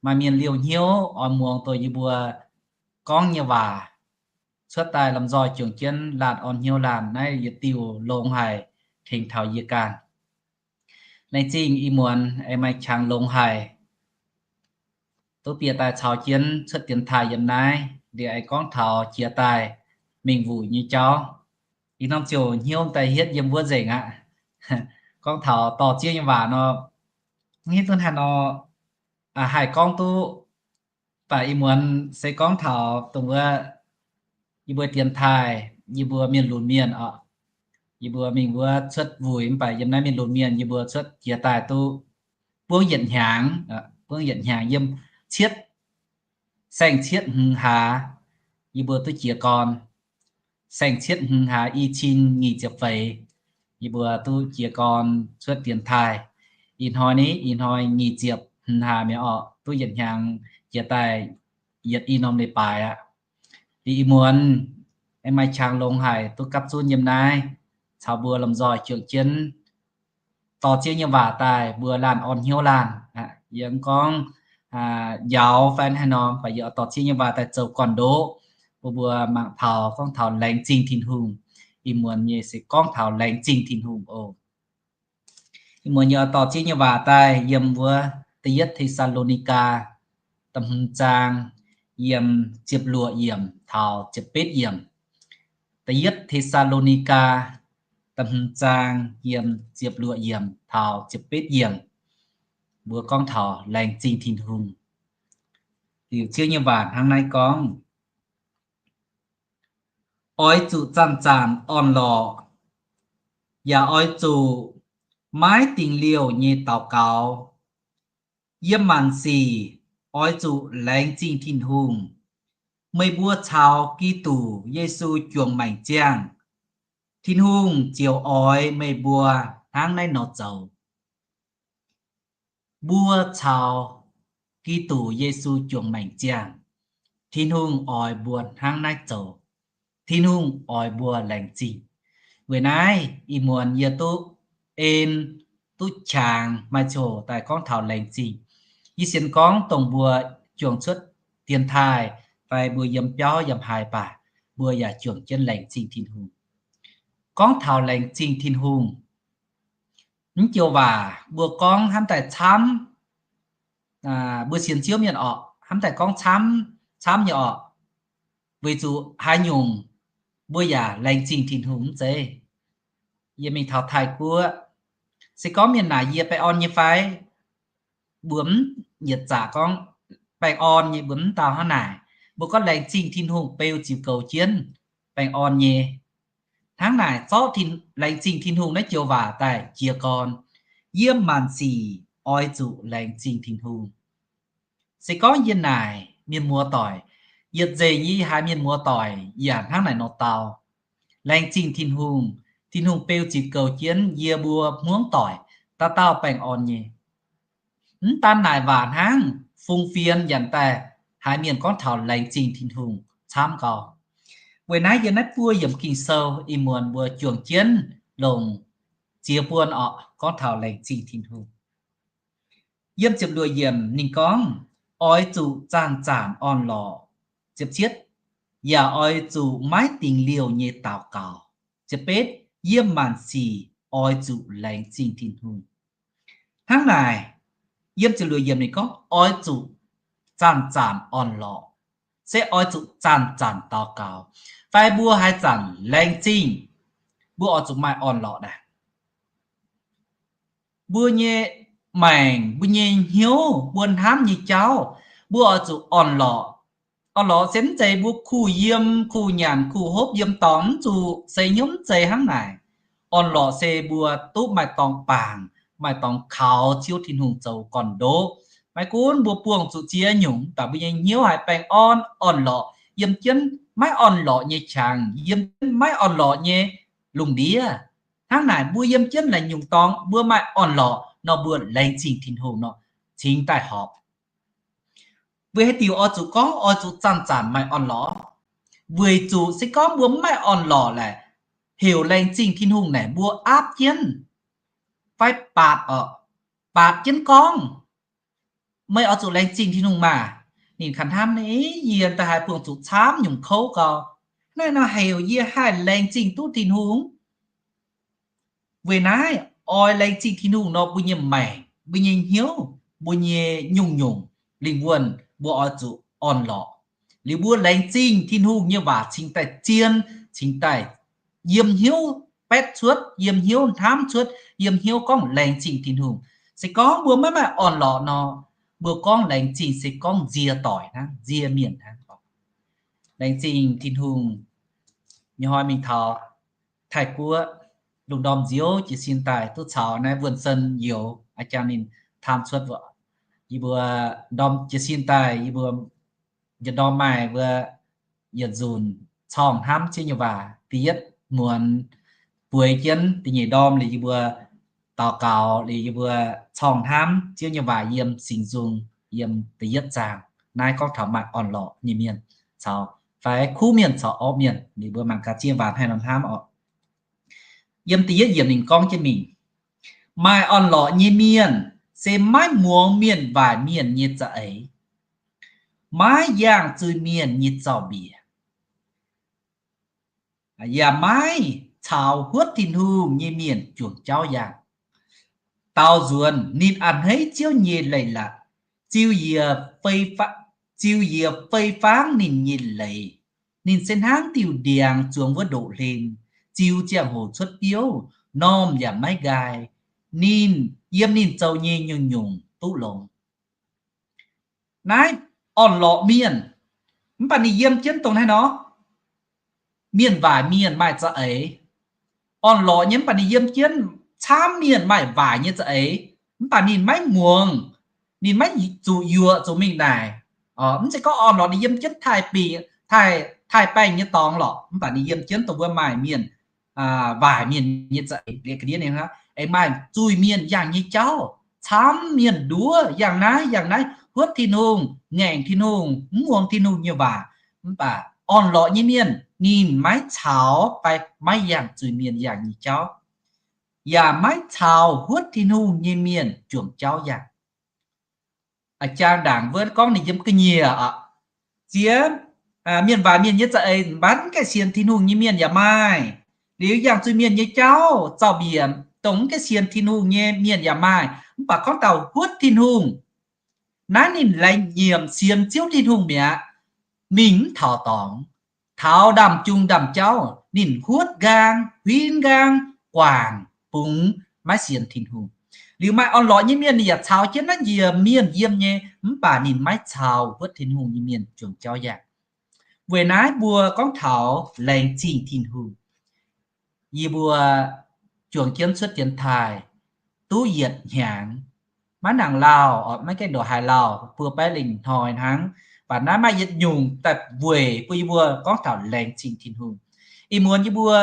maaih mienh liouh hnyouv oix muangx duqv yie mbuo gorngv nyei waac, cuotv daaih lomh nzoih juangc jienv laanh orn hnyouv laanh, naaiv yietc diuh longx haic, tengx taux yie ganh. Laengz zingh ih muonz aengx maaih qangx longx haic, duqv bieqc daaih caux jienv cuotv dienx taaih yiem naaiv, liuz aengx gorngv taux jiex daaih mingh wuic nyei jauv. Ih norm ziouc hnyouv daaih hietv yiem wuov nzengc aqv. Gorngv taux dorh Ziouv nyei waac nor, hiuv duqv haaix nor haih gorngv duqv. Mv baac ih muonz se gorngv taux dongh wuov yie mbuo dienx taaih, yie mbuo mienh lunx mienh oc, yie mbuo mingh wuov cuotv wuic mv baac yiem naaiv mienh lunx mienh yie mbuo cuotv jiex daaih duqv buangv yietc hnyangx, buangv yietc hnyangx yiem cietv, saeng-cietv hmz hlaax, yie mbuo duqv jiez gorn. Saeng-cietv hmz hlaax i cin nyic ziepc feix, yie mbuo duqv jiez gorn cuotv dienx taaih. Ih hnoi ni, ih hnoi nyic ziepc hmz hlaax mi'aqv orqc, duqv yietc hnyangx jiex daaih yietc i norm leiz-baaix aqv. Liuz ih muonz aengx maaih qangx longx haic duqv gapv zunv yiem naaiv caux mbuo lomh nzoih juangc jienv dorh Ziouv nyei waac daaih mbuo laanh orn hnyouv laanh. Yie mv gorngv njaaux fai haaix nor, mv baac yie oix dorh Ziouv nyei waac daaih zoux gorn-ndoqv bun mbuo mangc taux gorngv taux laengz zingh Tin-Hungh. Ih muonz nyei se gorngv taux laengz zingh Tin-Hungh oc. Ih muonz yie oix dorh Ziouv nyei waac daaih yiem wuov Da'yietv Te^saa^lo^ni^gaa da'hmz zaang yiem ziepc luoqc yiemc taux ziepc betv yiemc. Da'yietv Te^saa^lo^ni^gaa da'hmz zaang yiem ziepc luoqc yiemc taux ziepc betv yiemc, mbuo gorngv taux laengz zingh Tin-Hungh. Liuz Ziouv nyei waac hnangv naaiv gorngv, oix zuqc zanc-zanc orn-lorqc, yaac oix zuqc maiv dingc liouh nyei daux gaux. Yiem maanc sic oix zuqc laengz zingh Tin-Hungh. Meih mbuo caux Giduc Yesu juangc maengc ziangh, Tin-Hungh ziouc oix meih mbuo hnangv naaiv nor zoux. Mbuo caux Giduc Yesu juangc maengc ziangh, Tin-Hungh oix mbuo hnangv naaiv zoux. Tin-Hungh oix mbuo laengz zingh. Weic naaiv ih muonz yie duqv en, duqv qangx maaih ziangh hoc daaih gorngv taux laengz zingh. Yie sienx gorngv dongh mbuo juangc cuotv dienx taaih fai mbuo yiem biauv yiem haaix baac, mbuo yaac juangc jienv laengz zingh Tin-Hungh. Gorngv taux laengz zingh Tin-Hungh, mv joux waac mbuo gorngv hnamv daaih camv, mbuo sienx Ziouv mienh orqc, hnamv daaih gorngv camv, camv nyei orqc. Weic zuqc haaix nyungc mbuo yaac laengz zingh Tin-Hungh mv zeiz? Yie mingh taux Taiv-Guoqv, se gorngv mienh naaic yie baengh orn nyei fai? Mbuo mv yietc zaqc gorngv baengh orn nyei, mbuo mv dau hnangv naaic. Mbuo gorngv laengz zingh Tin-Hungh beu ziux goux jienv. baengh orn nyei. Hnangv naaic, zorqv laengz zingh Tin-Hungh naaiv joux waac daaih jiez gorn, yiem maanc sic oix zuqc laengz zingh Tin-Hungh. Se gorngv yie naaic mienh muoz doic, yietc nzengc yie haiz mienh muoz doic yaac hnangv naaic nor dau. Laengz zingh Tin-Hungh, Tin-Hungh beu ziux goux jienv yie mbuo hmuangv doic, dauh dauh baengh orn nyei. Mv daan naaic waac hnangv, fungx fienx yaac daaih haiz mienh gorngv taux laengz zingh Tin-Hungh camv gau. Weic naaiv yiem naaiv buo yiemc Ging-Sou ih muonz mbuo juangc jienv longc ziex buonc orqc gorngv taux laengz zingh Tin-Hungh. Yiem ziepc luoqc yiemc ninh gorngv, oix zuqc zanc-zanc orn-lorqc. Ziepc cietv, yaac oix zuqc maiv dingx liouh nyei daux gaux. Ziepc betv, yiem maanc sic oix zuqc laengz zingh Tin-Hungh. Hnangv naaic, yiem ziepc luoqc yiemc ninh gorngv oix zuqc zanc-zanc orn-lorqc, se oix zuqc zanc-zanc daux gaux. Fai mbuo haaix zanc laengz zingh, mbuo oix zuqc maaih orn-lorqc naaic. Mbuo nyei maengc, mbuo nyei hnyouv, mbuo hnamv nyei jauv, mbuo oix zuqc orn-lorqc. Orn-lorqc se mv zeiz mbuo kuh yiem, kuh nyanc, kuh hopv yiem dorngx, mv zuqc se hnyouv mv zeiz hnangv naaic. Orn-lorqc se mbuo duqv maaih dorngx bangc, maaih dorngx kaux Ziouv Tin-Hungh zoux gorn-ndoqv. Maiv gunv mbuo buangh zuqc ziex nyungc, mv baac mbuo nyei hnyouv haiz baengh orn, orn-lorqc, yiem jienv maiv orn-lorqc nyei qangx, yiem jienv maiv orn-lorqc nyei lungh ndiev. Hnangv naaic mbuo yiem jienv laaix nyungc dorngx mbuo maaih orn-lorqc nor, mbuo laengz zingh Tin-Hungh nor, cingx daaih horpc. Weic haaix diuc oix zuqc gorngv oix zuqc zanc-zanc maaih orn-lorqc? Weic zuqc se gorngv mbuo mv maaih orn-lorqc laaic, heuc laengz zingh Tin-Hungh naaic mbuo aapv jienv fai baatc orqc, baatc jienv gorngv, meih oix zuqc laengz zingh Tin-Hungh maah! Ninh kaaix hnamv, Yie da'haiz buangh zuqc camv nyungc kouv gau. Naaiv nor heuc yie haih laengz zingh duqv Tin-Hungh? Weic naaiv oix laengz zingh Tin-Hungh nor, mbuo nyei maengc, mbuo nyei hnyouv, mbuo nyei nyungc-nyungc lingh wuonh mbuo oix zuqc orn-lorqc. Liuz mbuo laengz zingh Tin-Hungh nyei waac cingx daaih zien, cingx daaih yiem hnyouv baetv cuotv, yiem hnyouv hnamv cuotv, yiem hnyouv gorngv laengz zingh Tin-Hungh. Se gorngv mbuo maiv maaih orn-lorqc nor, mbuo gorngv laengz zingh se gorngv nzie doic hnangv, nzie mienh hnangv. Laengz zingh Tin-Hungh, nyei hnoi mingh taux Taiv-Guoqv, lungh ndorm nziouv jiez sin daaih duqv caux naaiv Wuonh Sen youz, a'jang ninh tham cuotv, yie mbuo ndorm jiez sin daaih yie mbuo yietc ndorm maaih mbuo yietc nzunc corngh hnamv Ziouv nyei waac. Da'yietv muonz bueix jienv, da'nyeic ndorm liuz yie mbuo daux gaux liuz yie mbuo corngh hnamv Ziouv nyei waac yiem Singx Nzung, yiem da'yietv zaang. Naaiv gorngv taux maaih orn-lorqc nyei mienh caux fai kuv mienh caux orqv mienh. Liuz mbuo mangc gaax Ziouv nyei waac hnangv haaix nor hnamv oc. Yiem da'yietv yiemc ninh gorngv jienv mingh, maaih orn-lorqc nyei mienh se maiv muangx mienh waaic mienh nyei za'eix, maiv yangh zuiz-mienh nyei zaux-mbiec, yaac maiv caux huotv Tin-Hungh nyei mienh juangc jauv yangh. Daaux nzuonx ninh a'hneiv Ziouv nyei leiz-latc, ziux yiec fei fangv ninh nyei leiz. Ninh se hnangv diuh ndiangx zuangx wuov ndoqv-hlen, ziux ziangh hoc cuotv biouv, normh yaac maiv nqaai. Ninh, yiem ninh zoux nyei nyungc-nyungc duqv longx. Naaiv orn-lorqc mienh, mv baac ninh yiem jienv dongh naaiv nor, mienh waaic mienh maaih za'eix. Orn-lorqc nyei mv baac ninh yiem jienv camv mienh maaih waaic nyei za'eix, mv baac ninh maiv muangx, ninh maiv zuqc yuoqc zuqc mingh naaic. Mv zeiz gorngv orn-lorqc ninh yiem jienv taaih-baengh nyei dorngx lorqc, mv baac ninh yiem jienv dongh wuov maaih mienh, waaic mienh nyei za'eix, liuz ga'ndiev ninh aengx maaih zuiz-mienh yangh nyei jauv, camv mienh nduov yangh naaiv yangh naaiv, huotv Tin-Hungh, ngaengc Tin-Hungh, mv muangx Tin-Hungh nyei waac. Mv baac orn-lorqc nyei mienh ninh maiv caux fai maiv yangh zuiz-mienh yangh nyei jauv, yaac maiv caux huotv Tin-Hungh nyei mienh juangc jauv yangh. A'jang ndaangc wuov gorngv ninh yiem ga'nyiec aqv. Ziex, mienh waaic mienh nyei za'eix mv baac mv gaengh sienx Tin-Hungh nyei mienh yaac maaih. Liuz yangh zuiz-mienh nyei jauv, zaux-mbiec dongh mv gaengh sienx Tin-Hungh nyei mienh yaac maaih. Mv baac gorngv taux huotv Tin-Hungh, naaiv ninh laengz nyiemc sienx Ziouv Tin-Hungh mi'aqv. Mingh mv taux dorngx, taux ndaamv-jung ndaamv-jauv ninh huotv nqaang, huin nqaang, guangc, bungx, maiv sienx Tin-Hungh. Liuz maaih orn-lorqc nyei mienh ninh yaac caux jienv naaiv njiec mienh yiem nyei, mv baac ninh maiv caux huotv Tin-Hungh nyei mienh juangc jauv yangh. Weic naaiv mbuo gorngv taux laengz zingh Tin-Hungh, yie mbuo juangc jienv cuotv dienx taaih duqv yietc hnyangx, maiv nangc lauh, maiv gaengh ndongc haaix lauh, buo baeqv lengh hnoi hnangv. Mv baac naaiv maaih yietc nyungc daaih weic bun yie mbuo gorngv taux laengz zingh Tin-Hungh. Ih muonz yie mbuo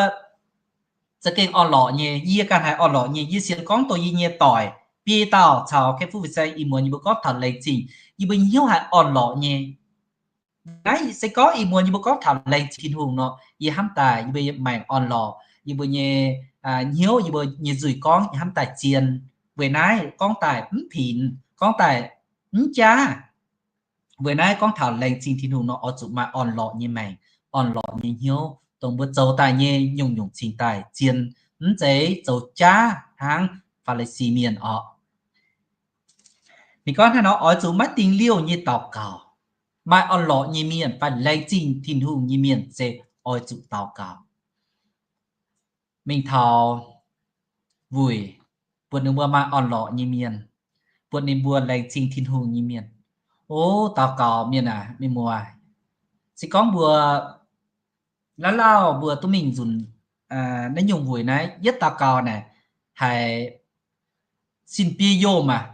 za'gengh orn-lorqc nyei, yie ganh haiz orn-lorqc nyei. Yie sienx gorngv dongh yie nyei doic biei dauh caux kei fuqv fei saeng, ih muonz yie mbuo gorngv taux laengz zingh, yie mbuo nyei hnyouv haiz orn-lorqc nyei. Naaiv se gorngv ih muonz yie mbuo gorngv taux laengz zingh Tin-Hungh nor, yie hnamv daaih yie mbuo nyei maengc orn-lorqc, yie mbuo nyei hnyouv, yie mbuo nyei nzuih gorngv yie hnamv daaih zien. Weic naaiv gorngv daaih mv pinx, gorngv daaih mv jaav. Weic naaiv gorngv taux laengz zingh Tin-Hungh nor, oix zuqc maaih orn-lorqc nyei maengc, orn-lorqc nyei hnyouv, dongh mbuo zoux daaih nyei nyungc-nyungc cingx daaih zien, mv zeiz zoux jaav hnangv Faa^li^si Mienh orqc. Ninh gorngv hnangv nor, oix zuqc maiv dingx liouh nyei daux gaux. Maaih orn-lorqc nyei mienh fai laengz zingh Tin-Hungh nyei mienh se oix zuqc daux gaux. Mingh taux wuic, bun ninh mbuo maaih orn-lorqc nyei mienh, bun ninh mbuo laengz zingh Tin-Hungh nyei mienh. O, daux gaux mienh aac, mienh muoz, se gorngv mbuo laav lauh mbuo duqv mingh nzunc naaiv nyungc wuic naaiv, yietv daux gaux naaic, haiz sin biei yomh aac.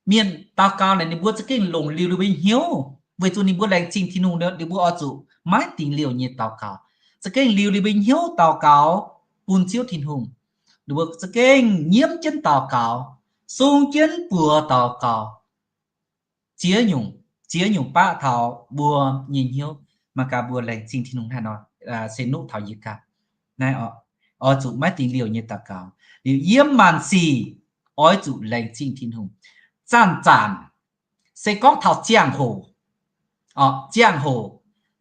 Mienh daux gaux naaic ninh mbuo za'gengh longc liuz ninh mbuo nyei hnyouv, weic zuqc ninh mbuo laengz zingh Tin-Hungh, ninh mbuo oix zuqc maiv dingx liouh nyei daux gaux, za'gengh liuz ninh mbuo nyei hnyouv daux gaux bun Ziouv Tin-Hungh. Ninh mbuo za'gengh nyiemv jienv daux gaux, sung jienv buoz daux gaux. Ziex nyungc, ziex nyungc baqv taux mbuo nyei hnyouv. Mangc gaax mbuo laengz zingh Tin-Hungh haaix nor, se nuqv taux yie ganh. Naaiv oix zuqc maiv dingx liouh nyei daux gaux. Liuz yiem maanc sic oix zuqc laengz zingh Tin-Hungh. Zanc-zanc, se gorngv taux ziangh hoc, ziangh hoc,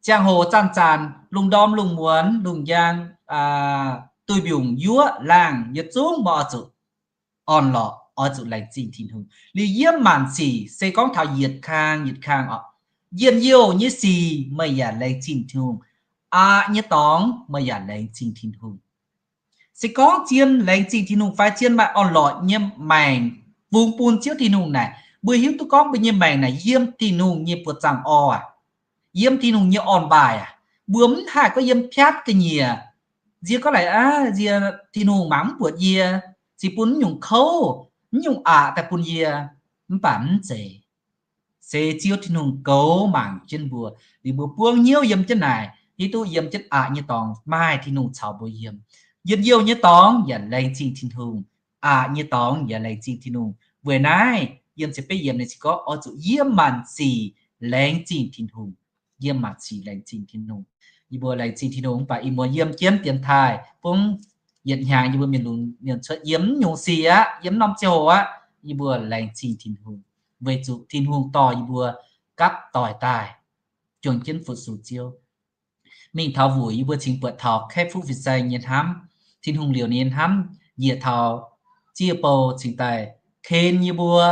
ziangh hoc zanc-zanc lungh ndorm lungh muonz lungh njang, duih mbiungc yuoqv laangh yietc zungv mbuo oix zuqc orn-lorqc, oix zuqc laengz zingh Tin-Hungh. Liuz yiem maanc sic se gorngv taux yietc kang yietc kang oc, njien-youh nyei sic meih yaac laengz zingh Tin-Hungh, aqc nyei dorngx meih yaac laengz zingh Tin-Hungh. Se gorngv zien laengz zingh Tin-Hungh fai zien maaih orn-lorqc nyei maengc fungx bun Ziouv Tin-Hungh naaic, mbuo hiuv duqv gorngv mbuo nyei maengc naaic yiem Tin-Hungh nyei buoz-zaangc orv aac, yiem Tin-Hungh nyei orn-baaih aac. Mbuo mv haih gorngv yiem piatv ga'nyiec, nzie gorngv laaix aav, nzie Tin-Hungh mangc mv buatc yie, ziouc bun mv nyungc kouv, mv nyungc aqc daaih bun yie. Mv baac mv zeiz. Se Ziouv Tin-Hungh goux mangc jienv mbuo, liuz mbuo buangv hnyouv yiem jienv naaic, hiuv duqv yiem jienv aqc nyei dorngx maaih Tin-Hungh caux mbuo yiem. Njien-youh nyei dorngx yaac laengz zingh Tin-Hungh, aqc nyei dorngx yaac laengz zingh Tin-Hungh. Weic naaiv yiem ziepc betv yiemc ninh se gorngv oix zuqc yiem maanc sic laengz zingh Tin-Hungh. Yiem maanc sic laengz zingh Tin-Hungh. Yie mbuo laengz zingh Tin-Hungh mv baac ih muonz yiem jienv dienx taaih, bungx yietc hnyangx yie mbuo mienh lunx mienh cuotv yiem mv nyungc sic aqv, yiem norm ziangh hoc aqv, yie mbuo laengz zingh Tin-Hungh, weic zuqc Tin-Hungh dorh yie mbuo gapv doic daaih, juangc jienv fu-sux Ziouv. Mingh taux wuic yie mbuo cingx buatc taux kaeqv fuqv fin-saeng nyei hnamv, Tin-Hungh liouc ninh nyei hnamv njiec taux ziex bou cingx daaih ken yie mbuo,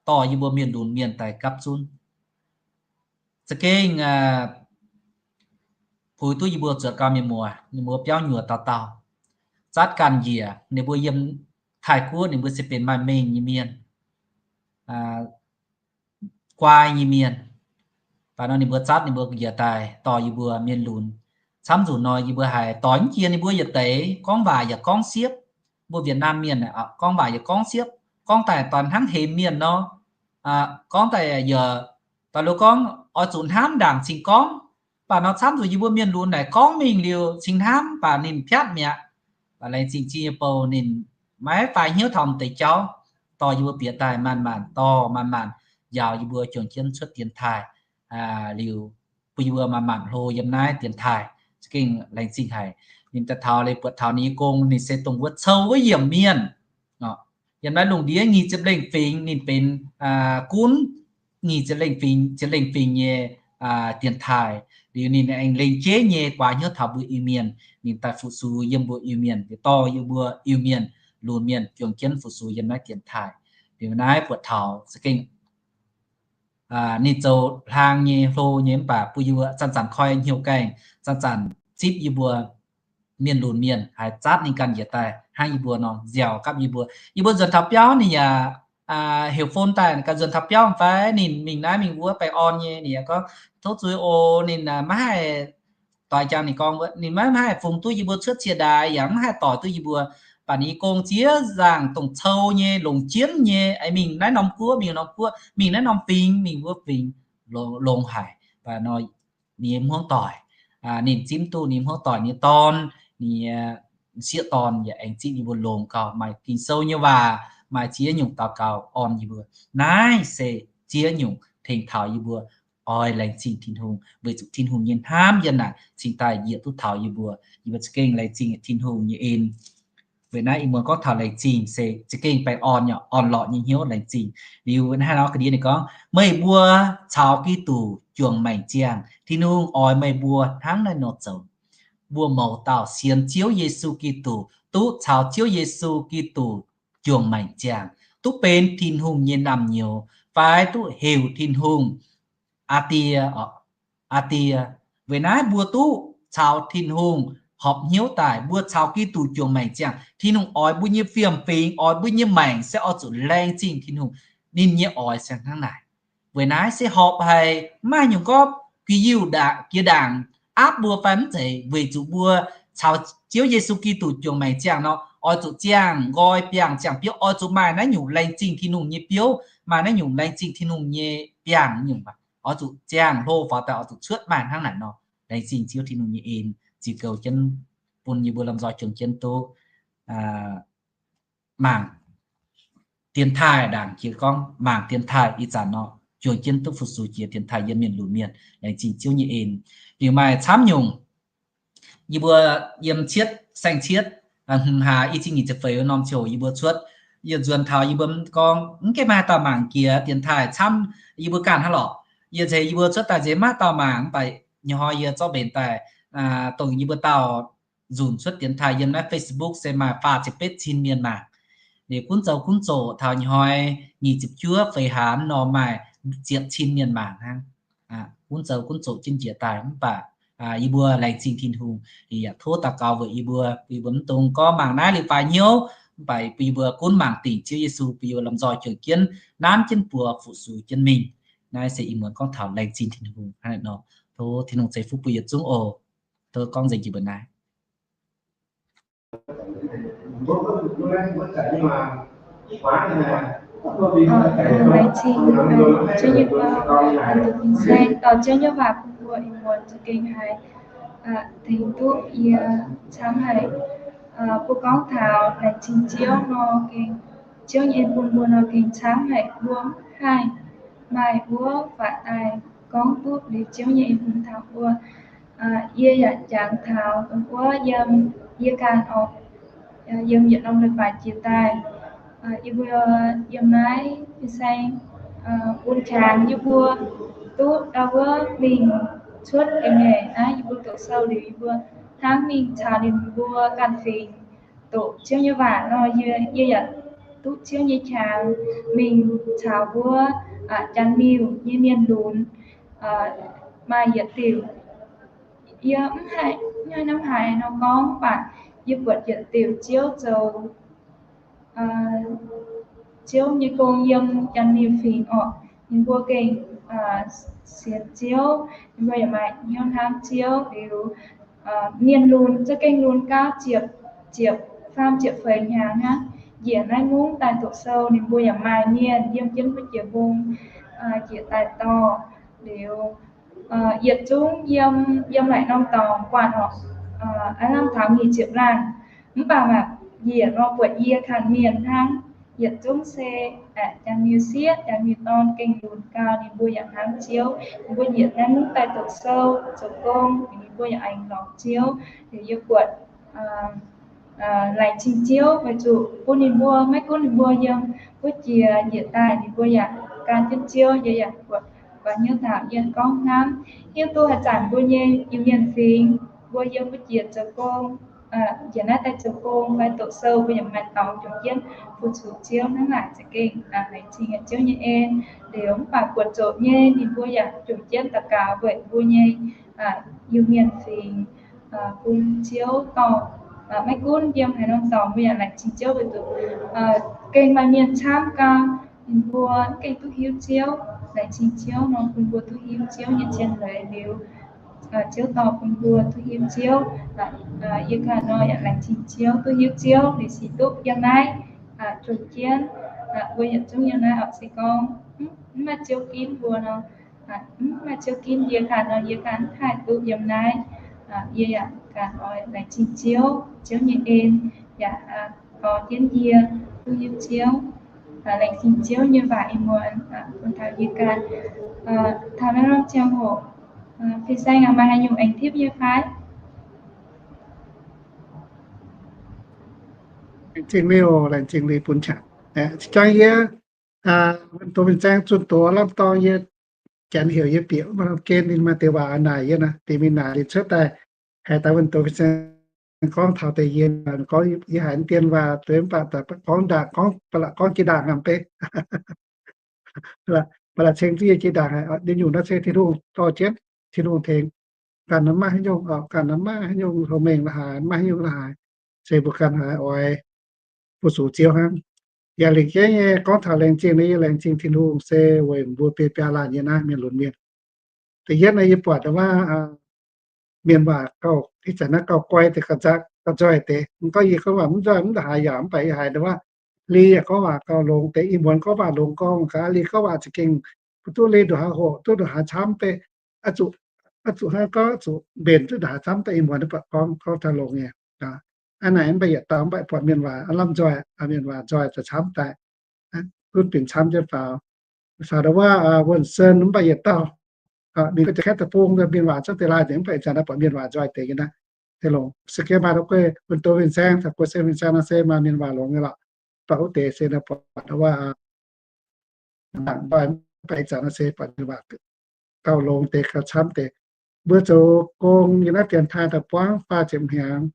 dorh yie mbuo mienh lunx mienh daaih gapv zunv. Za'gengh puix duqv yie mbuo zuotc gau mienh muoz, ninh mbuo biauv nyuoqc dauh dauh, zatv ganh njiec. Ninh mbuo yiem Taiv-Guoqv ninh mbuo se benx maaih mengh nyei mienh, guai nyei mienh. Baac nor ninh mbuo zatv ninh mbuo njiec daaih dorh yie mbuo mienh lunx. Camv nzunc nor yie mbuo haiz doix mv jiex ninh mbuo yietc deix, gorngv waac yaac gorngv siepv. Mbuo Việt Nam mienh gorngv waac yaac gorngv siepv, gorngv daaih doix hnangv hemx mienh nor. Gorngv daaih yaac doix liuz gorngv oix zuqc hnamv ndaangc cingx gorngv. Baac nor camv nzunc yie mbuo mienh lunx naaic gorngv mingh liuz cingx hnamv baac ninh piatv mi'aqv. Baac laengz zingh Ziouv nyei bou ninh maiv faix hnyouv taux m'deix jauv, dorh yie mbuo bieqc daaih manc-manc dorh manc-manc njaaux yie mbuo juangc jienv cuotv dienx taaih. Liuz bun yie mbuo manc-manc hlo yiem naaiv dienx taaih, za'gengh laengz zingh haic. Ninh daaih taux liuz buatc taux ninh nyei gong, ninh se dongh wuov cou wuov yiemc mienh. Yiem naaiv lungh ndiev nyic ziepc lengh fingx ninh benx gunv nyic ziepc lengh fingx, ziepc lengh fingx nyei dienx taaih. Liuz ninh aengx lengc jeiv nyei guaax hnyouv taux mbuo Iu-Mienh, ninh daaih fu-sux yiem mbuo Iu-Mienh, liuz dorh yie mbuo Iu-Mienh lunx mienh juangc jienv fu-sux yiem naaiv dienx taaih. Liuz naaiv buatc taux za'gengh ninh zoux hlang nyei hlo nyei mv baac bun yie mbuo zanc-zanc koi hnyouv gaengh, zanc-zanc zipv yie mbuo mienh lunx mienh, haiz zatv ninh ganh njiec daaih hnangv yie mbuo nor nziaauc gapv yie mbuo. Yie mbuo nzuonx taux biauv ninh yaac heuc phone daaih ganh nzuonx taux biauv fai ninh mingh naaiv mingh wuov baengh orn nyei. Ninh yaac gorngv, tov zuiz oc, ninh maiv haih, doix jangx ninh gorngv wuov, ninh maiv, maiv haih fungx duqv yie mbuo cuotv cie ndaaix, yaac maiv haih doix duqv yie mbuo. Mv baac ninh nyei gong ziex nzaangc dongh cou nyei, longc jienv nyei, mingh naaiv norm guoqv mingh norm guoqv, mingh naaiv norm fingx mingh wuov fingx, longx haic. Ninh nyei hmuangv doic, ninh zimv duqv ninh nyei hmuangv doic nyei dorn, ninh nyei sieqv dorn yaac aengx zipv ninh mbuo longx gauh. Maaih Ging-Sou nyei waac, maaih ziex nyungc daux gaux orn yie mbuo. Naaiv se ziex nyungc tengx taux yie mbuo oix laengz zingh Tin-Hungh, weic zuqc Tin-Hungh nyei hnamv yiem naaic cingx daaih yietc duqv taux yie mbuo. Yie mbuo za'gengh laengz zingh Tin-Hungh nyei en. Weic naaiv ih muonz gorngv taux laengz zingh se za'gengh baengh orn, orn-lorqc nyei hnyouv laengz zingh. Liuz hnangv nor ga'ndiev ninh gorngv, meih mbuo caux Giduc juangc maengc ziangh. Tin-Hungh oix meih mbuo hnangv naaiv nor zoux. Mbuo mouz dauh sienx Ziouv Yesu Giduc, duqv caux Ziouv Yesu Giduc juangc maengc ziangh, duqv benx Tin-Hungh nyei naamh nyouz, fai duqv heuc Tin-Hungh Aa Die, Aa Die. Weic naaiv mbuo duqv caux Tin-Hungh horpc hnyouv daaih, mbuo caux Giduc juangc maengc ziangh. Tin-Hungh oix mbuo nyei fiem-fingx, oix mbuo nyei maengc se oix zuqc laengz zingh Tin-Hungh. Ninh nyei oix se hnangv naaic. Weic naaiv se horpc haic, mv maaih nyungc gorngv gui yiuh jiex ndaangc aapv mbuo fai mv zeiz, weic zuqc mbuo caux Ziouv Yesu Giduc juangc maengc ziangh nor, oix zuqc ziangh nqoi biangh ziangh biouv, oix zuqc maaih naaiv nyungc laengz zingh Tin-Hungh nyei biouv, maaih naaiv nyungc laengz zingh Tin-Hungh nyei biangh nyungc. Oix zuqc ziangh hlo faaux daaih oix zuqc cuotv maaih hnangv naaic nor, laengz zingh Ziouv Tin-Hungh nyei en ziux goux jienv bun yie mbuo lomh nzoih juangc jienv duqv mangc dienx taaih ndaangc jiex gorngv mangc dienx taaih ih zanc nor, juangc jienv duqv fu-sux jiex dienx taaih yiem mienh lunx mienh, laengz zingh Ziouv nyei en. Liuz maaih camv nyungc, yie mbuo yiem cietv, saeng-cietv, hmz hlaax i cin nyic ziepc feix wuov norm ziouc yie mbuo cuotv, yie nzuonx taux yie mbuo gorngv mv gaengh maaih dauh mangc jiex dienx taaih camv yie mbuo ganh hnangv lorqc. Yie nzeix yie mbuo cuotv daaih nzeix maiv dauh mangc, mv baac nyei hnoi yie zorqv mbenc daaih, dongh yie mbuo dauh nzunc cuotv dienx taaih yiem naaiv Facebook se maaih faah ziepc betv cin mienh mangc. Liuz gunv zoux gunv zoqc taux nyei hnoi nyic ziepc juov feix hlaax nor maaih ziepc cin mienh mangc hnangv. Gunv zoux gunv zoqc jienv njiec daaih mv baac yie mbuo laengz zingh Tin-Hungh, yaac tov daux gaux weic yie mbuo, yie mbuo mv dungx gorngv mangc naaiv liuz faix hnyouv, mv baac yie mbuo gunv mangc dingc Ziouv Yesu, bun yie mbuo lomh nzoih juangc jienv nanv jienv buoz fu-sux jienv mingh. Naaiv se ih muonz gorngv taux laengz zingh Tin-Hungh hnangv naaiv nor. Tov Tin-Hungh ceix fuqv bun yietc zungv oc. Tov gorngv nzengc jiex mbuo naaiv. Laengz zingh Ziouv nyei gong, dongh fin-saeng dorh Ziouv nyei waac bun mbuo ih muonz za'gengh haih tengx duqv yie camv haic. Mbuo gorngv taux laengz zingh Ziouv nor gengh, Ziouv nyei en bun mbuo nor gengh camv haic, mbuo mv haih maaih wuov waac daaih gorngv duqv liuz Ziouv nyei en bun taux mbuo. Yie yaac jangx taux dongh wuov yiem yie ganh orqc, yiem yietc norm leiz-baaix jiex daaih, yie mbuo yiem naaiv fin-saeng bun qangx yie mbuo duqv ndau wuov mingh cuotv ga'nyiec naaiv yie mbuo doqc sou liuz yie mbuo hnangv mingh caux ninh mbuo ganh fingx doqc Ziouv nyei waac nor, yie, yie yaac duqv Ziouv nyei qangx mingh caux wuov Janx-Miuh nyei mienh lunx maaih yietc diuc. Yie mv haih, mv haih hnamv haaix nor gorngv, mv baac yie buatc yietc diuc Ziouv zoux Ziouv nyei gong yiem Janx-Miuh fingx orqc. Ninh mbuo gengh sienx Ziouv, ninh mbuo yaac maaih hnyouv hnamv Ziouv liuz, mienh lunx za'gengh lunx gau ziepc, ziepc faam ziepc feix hnyangx hnangv. Njiec naaiv mungv daaih doqc sou, ninh mbuo yaac maaih mienh yiem jienv wuov jiex mbong njiec daaih dorh liuz, yietc zungv yiem, yiem laaic norm dorngx buatc orqc, aav lamh taux nyic ziepc laanh. Mv baac maaih njiec nor buatc yie kanh mienh hnangv. Yietc zungv se Janx-Miuh sieqv, Janx-Miuh dorn gengh lunx gau, ninh mbuo yaac hnamv Ziouv. Ninh mbuo njiec naaiv mungv daaih doqc sou, zoux gong, ninh mbuo yaac aengx lorz Ziouv. Liuz yie buatc laengz zingh Ziouv weic zuqc bun ninh mbuo, maiv gunv ninh mbuo yiem wuov jiex njiec daaih, ninh mbuo yaac gan jienv Ziouv. Yie yaac buatc, buatc hnyouv taux yie gorngv hnamv, hiuv duqv haaix zanc mbuo nyei Iu-Mienh fingx, mbuo yiem wuov jiex zoux gong, njiec naaiv daaih zoux gong fai doqc sou, mbuo yaac maaih dorngx juangc jienv fu-sux Ziouv hnangv naaic za'gengh laengz zingh Ziouv nyei en. Liuz mv baac buatc zoqc nyei ninh mbuo yaac juangc jienv daux gaux weic mbuo nyei Iu-Mienh fingx bun Ziouv dorh. Maiv gunv yiem haaix norm dorngx mbuo yaac laengz zingh Ziouv weic zuqc gengh maaih mienh camv gau, ninh mbuo gengh duqv hiuv Ziouv, laengz zingh Ziouv nor bun mbuo duqv hiuv Ziouv nyei zien leiz liuz, Ziouv dorh bun mbuo duqv hiuv Ziouv. Yie ganh nor yaac laengz zingh Ziouv duqv hiuv Ziouv, liuz sic duqv yiem naaiv, zunh jienv, mbuo yietc zungv yiem naaiv oc. Se gorngv mv maaih Ziouv ginv mbuo nor, mv maaih Ziouv ginv yie ganh nor, yie ganh mv haih duqv yiem naaiv. Yie yaac ganh oix laengz zingh Ziouv, Ziouv nyei en yaac dorh jienv yie duqv hiuv Ziouv. Laengz zingh Ziouv nyei waac ih muonz bun taux yie ganh. Taux naaiv norm ziangh hoc, fin-saeng maaih haaix nyungc aengx tipv yie fai? Laengz zingh liuz, laengz zingh liuz bun qangx. Jangx yie, wuonh doz fin-saeng zunh doz lamh dorng yie janx heuc yie bieqc wuov norm gen ninh maaih deix waac naaic yie naaic, deix mingh naaic liuz cuotv daaih haiz daaih wuonh doz fin-saeng gorngv taux deix yie, gorngv yie haiz dien waac deix mv baac gorngv ndaangc, gorngv ba'laqc gorngv jiex ndaangc hnangv beiv, ba'laqc ceng duqv yie jiex ndaangc haic. Nyungc-nyungc naaiv se Tin-Hungh dorh jienv, Tin-Hungh tengx. Ganh nor maiv haaix nyungc, ganh nor maiv haaix nyungc hlo mengh la'haaix, maiv haaix nyungc la'haaix, se mbuo ganh haiz oix fu-sux Ziouv hnangv. Yaac lengc jeiv nyei gorngv taux laengz zingh nor, yie laengz zingh Tin-Hungh se weic mbuo biei biaa laanh yiem naaiv mienh lunx mienh. Da'yietv naaiv yie buatc ndongc wuov mienh waac gauh, ih zanc naaiv gauh guai deix, gauh nzauh, gauh nzoih deix. Mv gorngv yie gorngv waac mv nzoih mv la'haaix yaac, mv baac yie haiz ndongc wuov Li yaac gorngv waac gauh longx deix, ih muonz gorngv waac longx gorngv gaax, Li gorngv waac za'gengh mv duqv Li ndongc haaix hoqc, duqv ndongc haaix camv deix, oix zuqc, oix zuqc hnangv gorngv zuqc mbenc duqv ndongc haaix camv deix, ih muonz ninh buatc gorngv, gorngv taux longx nyei. Aa, naaic mv baac yietc dauh mv baac buatc mienh waac lamh nzoih, mienh waac nzoih za'camv daaih, gunv binc camv jienv faaux. Faaux ndongc wuov Wuonh Sen mv baac yietc dauh, ninh gauh jiex-kaeqv deic-bung, mienh waac zungv deix laaih nzengc, mv baac ih zanc naaiv buatc mienh waac nzoih deix nyei naaiv. Deix longx se gengh maaih dongh guei wuonh doz fin-saeng caux guei sen fin-saeng nor se maaih mienh waac longx nyei lorqc. Mv baac wuov deix se naaiv buatc ndongc wuov ndaangc nzoih, mv baac ih zanc naaiv se buatc mienh waac gauh longx deix, gauh camv deix. Mbuo zoux gong yiem naaiv dienx taaih daaih buangv faah ziepc hnyangx,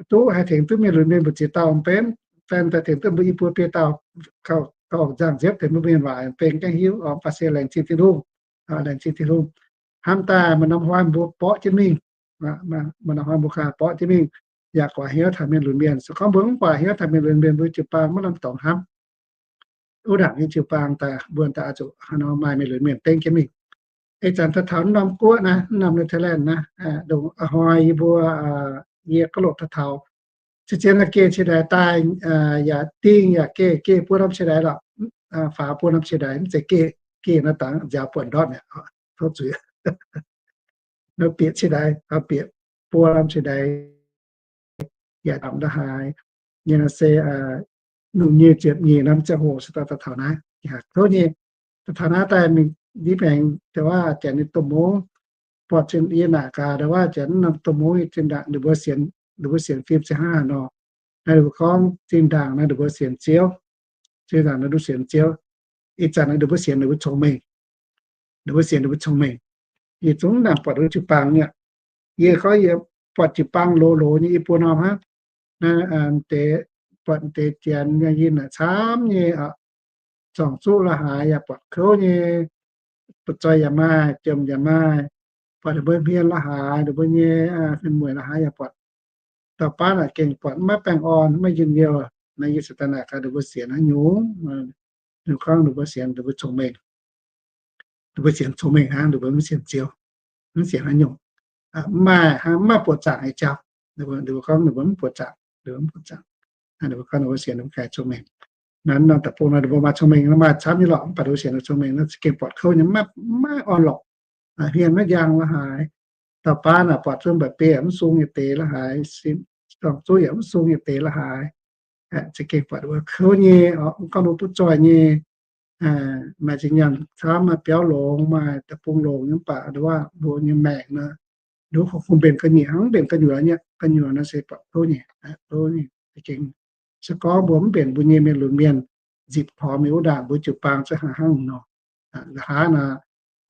duqv haih tengx duqv mienh lunx mienh mbu'ziex dauh benx fan daaih tengx duqv mbuo i buo biei dauh gauh nzangc nziepv deix mbuo mienh waac benx gaengh hiuv oc. Mv baac se laengz zingh Tin-Hungh, laengz zingh Tin-Hungh. Hnamv daaih maaih norm hnoi mbuo borqv jienv mingh, maaih norm hnoi mbuo ganh borqv jienv mingh, yaac guaax hnyouv taux mienh lunx mienh. Se gorngv mbuo mv guaax hnyouv taux mienh lunx mienh, mbuo jiu-baang maiv lamh dorngx hnamv. Wuov ndaangc nyei jiu-baang daaih mbuo daaih oix zuqc haaix nor maaih mienh lunx mienh dengv jienv mingh. Ih zanc daaih taux norm guoqv naaiv, norm Netherlands naaiv, ndongc a'hnoi yie mbuo, yie gauh loqc daaih taux, se zien naaiv geh cie ndaix daaih, yaac dingh yaac geh, geh buo norm cie ndaix lorqc, faaux buo norm cie ndaix, mv zeiz geh, geh naaiv dangx nziaaux buonc ndortv mi'aqv, tov zuiz. Nor bieqc cie ndaix, bieqc buo norm cie ndaix, yaac ndortv nda'haaix nyei nor se lungh nyieh ziepc nyeic norm ziangh hoc se daaih taux naaiv. Kouv nyei, daaih taux naaiv daaih mingh ndiev maengx dongh wuov janx nyei domh mungv, buatc zinh yie naaic gaax dongh wuov janx norm domh mungv zinh ndaangc ninh mbuo sienx, ninh mbuo sienx fim se hnangv haaix nor. Naaiv ninh mbuo gorngv zinh ndaangc naaiv ninh mbuo sienx Ziouv, zinh ndaangc naaiv ninh mbuo sienx Ziouv. Ih zanc naaiv ninh mbuo sienx ninh mbuo cong-mengh, ninh mbuo sienx ninh mbuo cong-mengh. Yie zungv nangc buatc jiu-baang nyei. Yie gorngv yie buatc jiu-baang loz-loz nyei i buo norm hnangv. Naaiv deix, buatc deix janx yinh naaic camv nyei, zorngc zuqv la'haaix yaac buatc kouv nyei, butv-zoih yaac maaih, jomc yaac maaih, buatc ninh mbuo hmien la'haaix, ninh mbuo nyei fin-mueic la'haaix yaac buatc. Dauh baav naaic gengh buatc maiv baengh orn, maiv njien-youh. Naaiv yie se daaih naaic gaax ninh mbuo sienx haaix nyungc. Ninh gorngv ninh mbuo sienx ninh mbuo cong-mengh. Ninh mbuo sienx cong-mengh hnangv, ninh mbuo mv sienx Ziouv, mv sienx haaix nyungc. Mv maaih, mv maaih buoqc zaangc nyei jauv. Ninh mbuo gorngv ninh mbuo mv buoqc zaangc, ninh mbuo mv buoqc zaangc. Ninh mbuo gorngv ninh mbuo sienx ninh mbuo ganh cong-mengh. Naaiv norm deic-bung naaiv ninh mbuo maaih cong-mengh, maaih camv nyei lorqc, mv baac ninh mbuo sienx ninh cong-mengh naaiv za'gengh buatc kouv nyei, maiv, maiv orn lorqc. Hmien maiv njang la'haaix. Dauh baav naaic buatc zunv mba'biei yaac mv sung nyei deix la'haaix, zorngc zuqv yaac mv sung nyei deix la'haaix. Za'gengh buatc wuov kouv nyei, gorngv ninh butv-zoih nyei, maaih zinh nyaanh camv, maaih biauv longx, maaih deic-bung longx nyei, mv baac wuov mbuo nyei maengc nor, ninh kungx mbenc ga'nyiec hnangv, mbenc gu'nyuoz nyei, gu'nyuoz nor se buatc kouv nyei, kouv nyei za'gengh. Se gorngv mbuo mv mbenc mbuo nyei mienh lunx mienh nzipc torngx mingh wuov ndaangc, mbuo jiu-baang za'gengh hnangv nor. La'haaix nor,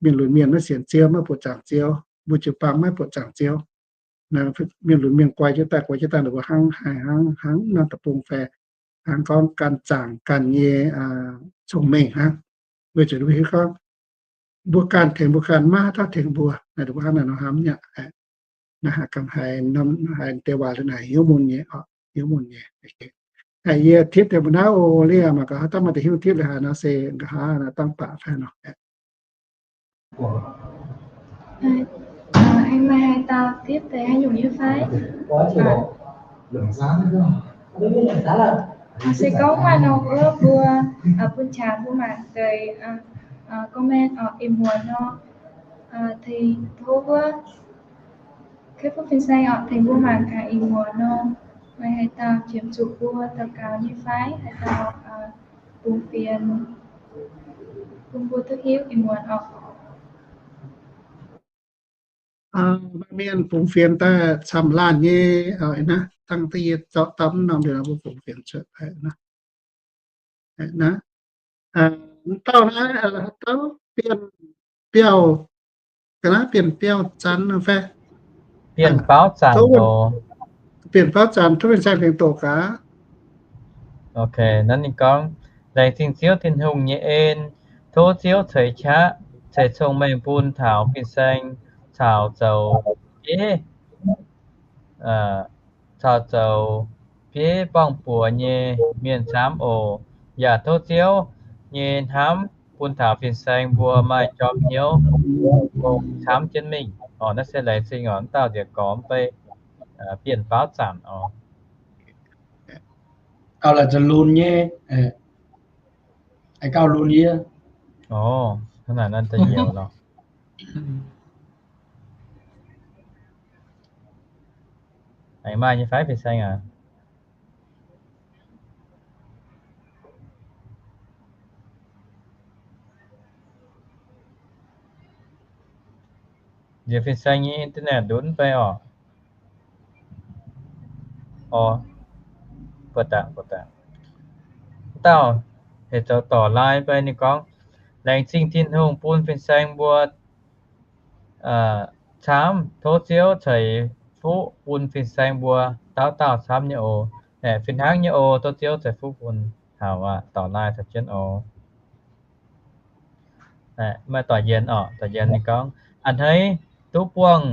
mienh lunx mienh maiv sienx Ziouv, maiv buoqc zaangc Ziouv, mbuo jiu-baang maiv buoqc zaangc Ziouv. Mienh lunx mienh guai jienv daaih, guai jienv daaih, ninh mbuo hnangv haaix, hnangv, hnangv norm deic-bung fai hnangv gorngv ganh zaangc ganh nyei cong-mengh hnangv. Weic zuqc ninh mbuo hiuv gorngv mbuo ganh tengx mbuo ganh, maiv haaix dauh tengx mbuo. Naaiv ninh mbuo hnangv naaic nor hnamv nyei. Naaiv haiz ganh haiz norm, haiz deix waac liuz naaic hnyouv mun nyei, hnyouv mun nyei. Yie tipv deix mbuo naaiv oc, liuz mangc gaax haaix dauh maaih deix hiuv tipv liuz haaix nor se nqa'haav dangv baac fai nor. Aengx maaih haaix dauh tipv deix haaix nyungc nyei fai? Se gorngv maaih nor wuov mbuo bun qangx mbuo mangc deix comment oc, ih muonz nor tengx tov wuov Kei Fuqv Fin-Saeng oc, tengx mbuo mangc gaax ih muonz nor, maaih haaix dauh qiemx zuqc mbuo daux gaux nyei fai? Haaix dauh bungx fienx bun mbuo duqv hiuv ih muonz oc. Maaih mienh bungx fienx daaih camv laanh nyei, naaiv dangh da'yietv zorqv daaih norm ndiev mbuo bungx fienx cuotv naaiv. Naaiv dauh naaiv, dauh Bienh Biauv, ga'naaiv Bienh Biauv Zanc fai? Bienh Baauv Zanc oc. Bienh Baauv Zanc, tov Fin-Saeng tengx doqc gaax. Ok, naaiv ninh gorngv, laengz zingh Ziouv Tin-Hungh nyei en, tov Ziouv ceix qaqv ceix cong-mengh bun taux Fin-Saeng caux zoux bieiv caux zoux bieiv buangh buoz nyei mienh camv oc. Yaac tov Ziouv nyei hnamv bun taux Fin-Saeng mbuo maaih jorm hnyouv camv jienv mingh. Orqc, naaiv se laengz zingh oc, mv dauh nziex gormx bei Bienh Baauv Zanc oc. Gauh laaix za'lunx nyei, gauh lunx yie. Orqc, hnangv naaic nor da'yietv lorqc. Aengx maaih nyei fai Fin-Saeng aac? Nziex Fin-Saeng nyei internet lunx bei orqc. Orqc, buatc daaih, buatc daaih. Dauh heuc zoux Dorc Lai bei, ninh gorngv, laengz zingh Tin-Hungh bun Fin-Saeng mbuo camv, tov Ziouv ceix fuqv bun Fin-Saeng mbuo dauh dauh camv nyei oc. Fih hnangv nyei oc, tov Ziouv ceix fuqv bun. Taux aqv, Dorc Lai caux jienv oc. Maaih Dorc Yienx orqc, Dorc Yienx ninh gorngv, a'hneiv duqv buangh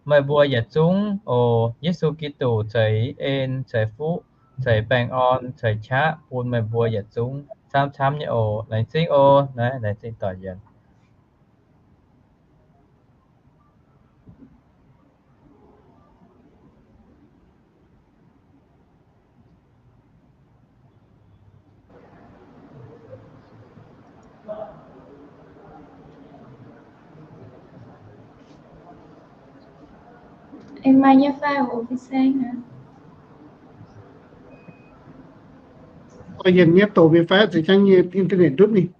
meih mbuo yietc zungv oc. Yesu Giduc ceix en, ceix fuqv, ceix baengh orn, ceix qaqv bun meih mbuo yietc zungv camv camv nyei oc. Laengz zingh oc. Naaiv laengz zingh Dorc Yienx. Aengx maaih nyei fai oc, Fin-Saeng aac? Oix yienc nyei doqc mingh fai, za'gengh nyei internet ndutv mingh.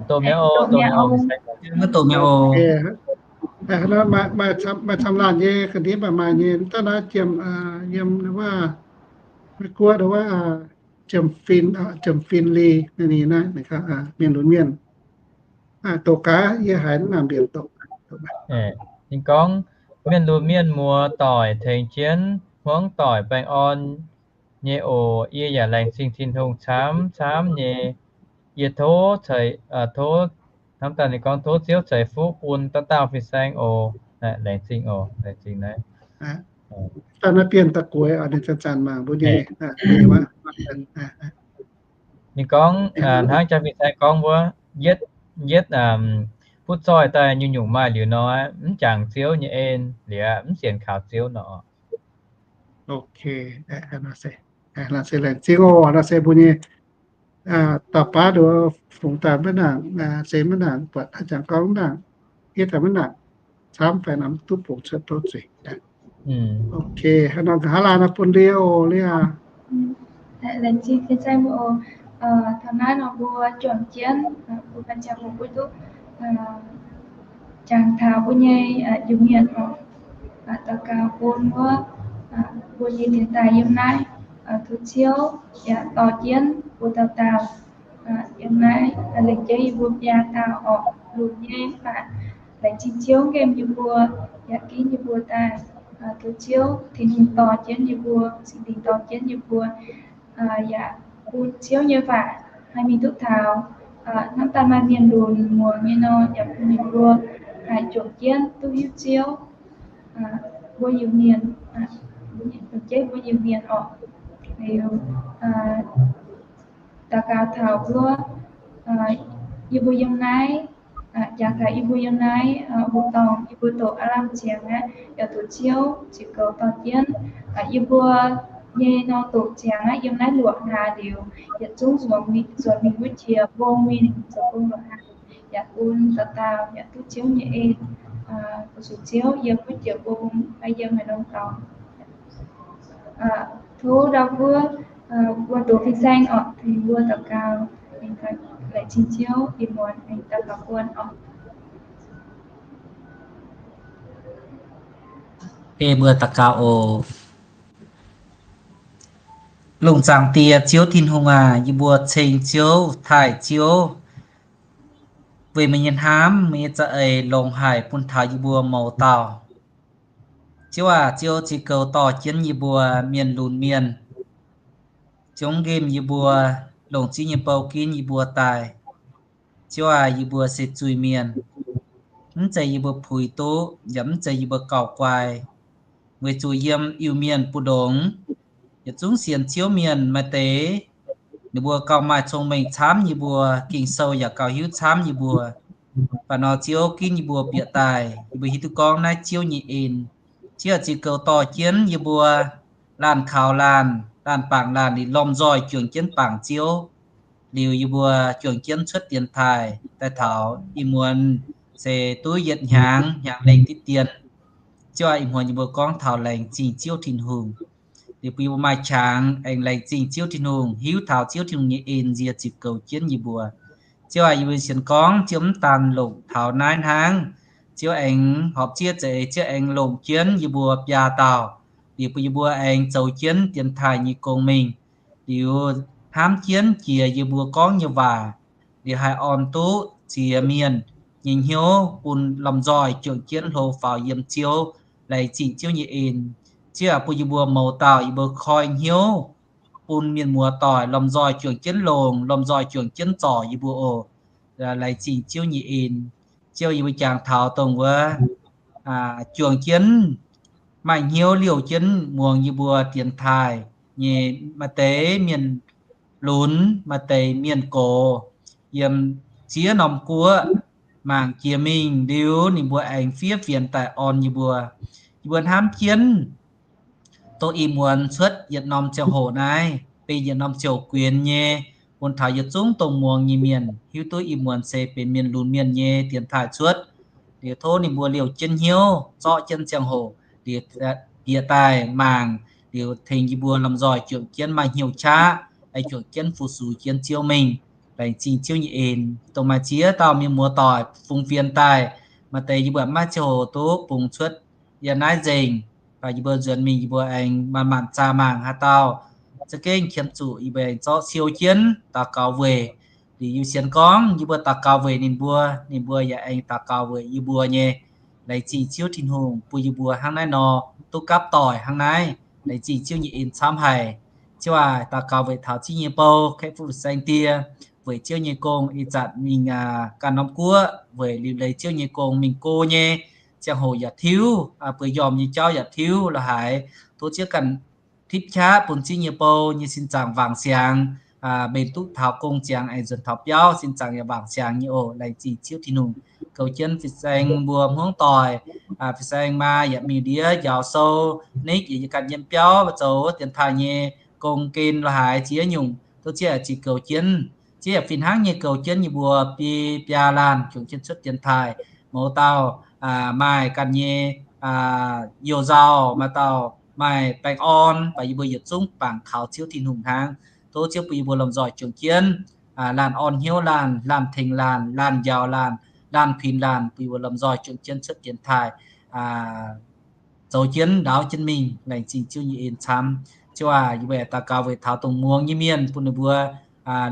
Doqc mi'aqv oc, doqc mi'aqv oc. Maaih camv laanh nyei ga'ndiev maaih maaih nyei, daaih naaiv jiem, yiem wuov Meiv Guoqv wuov, jiem fin, jiem fin li naaiv, mienh lunx mienh. Doqc gaax, yie haiz naaiv mbienc doqc. Ninh gorngv, mienh lunx mienh muoz doic tengx jienv hmuangv doic baengh orn nyei oc. Yie yaac laengz zingh Tin-Hungh camv camv nyei. Yie tov ceix, tov, hnamv daaih ninh gorngv tov Ziouv ceix fuqv bun dauh dauh fin-saeng oc. Laengz zingh oc, laengz zingh naaiv. Daaih naaiv Bienh Da'gueix, ninh zanc-zanc mangc mbuo nyei. Ninh gorngv, hnangv jang fin-saeng gorngv wuov, yietv, yietv butv zoih daaih nyungc-nyungc maaih liuz nor, mv jangx Ziouv nyei en liuz, mv sienx kaux Ziouv nor. Ok, se laengz zingh oc, se mbuo nyei dauh baav nduov fungx daaih maiv nangc, se maiv nangc buatc haaix jangx gorngv maiv nangc, hietv daaih maiv nangc, camv fai nor mv duqv bungx cuotv tov zuiz. Ok, haaix nor nqa'haav laanh nor bun liuz liuz. Laengz zingh fin-saeng mbuo oc. Taux naaiv nor mbuo juangc jienv, mbuo ganh ziangh hoc mbuo duqv jangx taux mbuo nyei Iu-Mienh oc. Daux gaux bun wuov mbuo nyei dienx daaih yiem naaiv, tov Ziouv yaac dorh jienv mbuo dauh dauh yiem naaiv, lengc jeiv yie mbuo biaa dauh oc, lunx nyei mv baac laengz zingh Ziouv nqemh yie mbuo, yaac ginv yie mbuo daaih. Tov Ziouv Tin-Hungh dorh jienv yie mbuo, Singx Lingh dorh jienv yie mbuo, yaac bun Ziouv nyei waac haih mingh duqv taux hnamv daaih maaih mienh lunx muangx nyei nor, yaac bun ninh mbuo haih juangc jienv duqv hiuv Ziouv, mbuo Iu-Mienh, lengc jeiv mbuo Iu-Mienh oc. Liuz, daux gaux taux wuov, yie mbuo yiem naaiv, jaax taux yie mbuo yiem naaiv wuov dorngx, yie mbuo doqc aav lamh ziangx aqv, yaac doqc Ziouv ziux goux dorh jienv yie mbuo nyei norm doqc ziangx aqv. Yiem naaiv luoqc hnaaic liuz, yietc zungv nzuonx mingh wuov jiex mbong mingh zoux gong lorqc haaix, yaac bun dauh dauh yaac duqv Ziouv nyei en, fu-sux Ziouv yiem wuov jiex mbong, yiem haaix norm dorngx. Tov ndau wuov, mbuo doqc fin-saeng orqc, tengx mbuo daux gaux, laengz zingh Ziouv ih muonz aengx daux gaux buonc orqc. Ei mbuo daux gaux oc. Lungh zaangc Diex Ziouv Tin-Hungh aac, yie mbuo ceng Ziouv, taaih Ziouv, weic meih nyei hnamv, meih nyei za'eix longx haic bun taux yie mbuo mouz dauh. Ziouv aac, Ziouv ziux goux dorh jienv yie mbuo mienh lunx mienh, zungv nqemh yie mbuo, longc ziex nyei bou ginv yie mbuo daaih. Ziouv aac, yie mbuo se zuiz-mienh, mv zeiz yie mbuo puix duqv, yaac mv zeiz yie mbuo gauh guai. Weic zuqc yiem Iu-Mienh mbu'ndongx, yietc zungv sienx Ziouv mienh maaih deix, ninh mbuo gauh maaih cong-mengh camv yie mbuo, Ging-Sou yaac gauh hiuv camv yie mbuo. Mv baac nor Ziouv ginv yie mbuo bieqc daaih, yie mbuo hiuv duqv gorngv naaiv Ziouv nyei en. Ziouv ziux goux dorh jienv yie mbuo, laanh kaux laanh, laanh bangc laanh, ninh lomh nzoih juangc jienv bangc Ziouv. Liuz yie mbuo juangc jienv cuotv dienx taaih daaih taux ih muonz se duqv yietc hnyangx, hnyangx lengh diqv dien. Ziouv aac, ih muonz yie mbuo gorngv taux laengz zingh Ziouv Tin-Hungh. Liuz bun yie mbuo maaih qangx aengx laengz zingh Ziouv Tin-Hungh, hiuv taux Ziouv Tin-Hungh nyei en nzie ziux goux jienv yie mbuo. Ziouv aac, yie mbuo sienx gorngv Ziouv mv daan longc taux naaiv hnangv. Ziouv aengx horpc zieqv za'eix, Ziouv aengx longc jienv yie mbuo biaa dauh. Liuz bun yie mbuo aengx zoux jienv dienx taaih nyei gong mingh. Liuz hnamv jienv jiex yie mbuo gorngv nyei waac, liuz haih orn duqv ziex mienh nyei hnyouv bun lomh nzoih juangc jienv hlo faaux yiem Ziouv, laengz zingh Ziouv nyei en. Ziouv aac, bun yie mbuo mouz dauh yie mbuo koi hnyouv bun mienh muoz doic lomh nzoih juangc jienv longc, lomh nzoih juangc jienv zorc yie mbuo oc. Laengz zingh Ziouv nyei en. Ziouv, yie mbuo jangx taux dongh wuov juangc jienv maaih hnyouv liouh jienv muangx yie mbuo dienx taaih nyei maaih deix mienh lunx, maaih deix mienh gox, yiem ziex norm guoqv mangc jiex mingh liuz ninh mbuo aengx fiev fienx daaih orn yie mbuo. Yie mbuo hnamv jienv dongh ih muonz cuotv yietc norm ziangh hoc naaiv, benx yietc norm ziouc guenx nyei, bun taux yietc zungv dongh muangx nyei mienh hiuv duqv ih muonz se benx mienh lunx mienh nyei dienx taaih cuotv. Liuz tov ninh mbuo liouh jienv hnyouv, zorqv jienv ziangh hoc, liuz bieqc daaih mangc, liuz tengx yie mbuo lomh nzoih juangc jienv maaih hnyouv qaqv, juangc jienv fu-sux jienv Ziouv mingh. Laengz zingh Ziouv nyei en. Dongh maaih ziex dauh mienh muoz doic fungx fienx daaih, maaih deix yie mbuo maiv ziangh hoc duqv bungx cuotv yiem naaiv nzengc. Baac yie mbuo nzuonx mingh yie mbuo aengx manc-manc zaah mangc haaix dauh za'gengh qiemx zuqc, yie mbuo aengx zorqv siou jienv daux gaux weic. Liuz yie sienx gorngv yie mbuo daux gaux weic ninh mbuo, ninh mbuo yaac aengx daux gaux weic yie mbuo nyei. Laengz zingh Ziouv Tin-Hungh bun yie mbuo hnangv naaiv nor duqv gapv doic hnangv naaiv. Laengz zingh Ziouv nyei en camv haic. Ziouv aac, daux gaux weic taux ziex nyei bou, kaeqv fuqv saeng die, weic Ziouv nyei gong ih zanc mingh ganh norm guoqv, weic liuc leiz Ziouv nyei gong mingh go nyei ziangh hoc yaac tiuv, bueix njormh nyei jauv yaac tiuv la'haaix. Tov Ziouv ganh tipv qaqv bun ziex nyei bou nyei sin zaangc wangc siangx, mbenc duqv taux gong ziangx aengx nzuonx taux biauv sin zaangc yaac wangc siangx nyei oc. Laengz zingh Ziouv Tin-Hungh goux jienv fin-saeng mbuo hmuangv doic, fin-saeng maa yaac mingh ndiev njaaux sou, Nick yaac yiem ganh yiem biauv zoux dienx taaih nyei gong gen la'haaix ziex nyungc. Tov Ziouv yaac ziux goux jienv, Ziouv yaac fih hnangv nyei goux jienv yie mbuo biaa laanh juangc jienv cuotv dienx taaih. Mouz dauh maaih ganh nyei youh nzauh, maaih dauh maaih baengh orn, baac yie mbuo yietc zungv bangc kaux Ziouv Tin-Hungh hnangv. Tov Ziouv bun yie mbuo lomh nzoih juangc jienv, laanh orn hnyouv laanh, laanh tengx laanh, laanh njaaux laanh, laanh kuinx laanh, bun yie mbuo lomh nzoih juangc jienv cuotv dienx taaih, zoux jienv ndaauv jienv mingh. Laengz zingh Ziouv nyei en camv. Ziouv aac, yie mbuo daux gaux weic taux dongh muangx nyei mienh bun ninh mbuo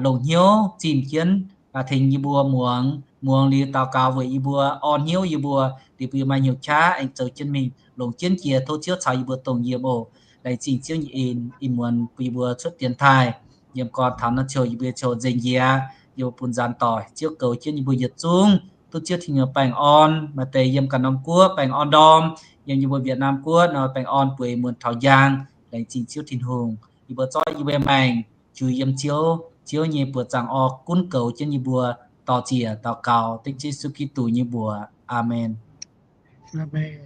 longc hnyouv zimh jienv, tengx yie mbuo muangx, muangx liuz daux gaux weic yie mbuo, orn hnyouv yie mbuo, liuz bun yie maaih hnyouv qaqv aengx zoux jienv mingh. Longc jienv jiex tov Ziouv caux yie mbuo dongh yiem oc. Laengz zingh Ziouv nyei en. Ih muonz bun yie mbuo cuotv dienx taaih, yiem gorn taux naaiv ziouc yie mbuo ziouc nzengc njiec, yie mbuo bun nzaanx doic Ziouv goux jienv yie mbuo yietc zungv duqv Ziouv Tin-Hungh baengh orn. Maaih deix yiem ganh norm guoqv baengh orn ndorm, yiem yie mbuo Việt Nam guoqv nor baengh orn bueix muonz taux njang. Laengz zingh Ziouv Tin-Hungh. yie mbuo zorqv yie mbuo maengc juix yiem Ziouv, Ziouv nyei buoqc zaangc oix gunv goux jienv yie mbuo, dor-ziec daux gaux dengv Yesu Giduc nyei mbuox. Aamen. Aamen.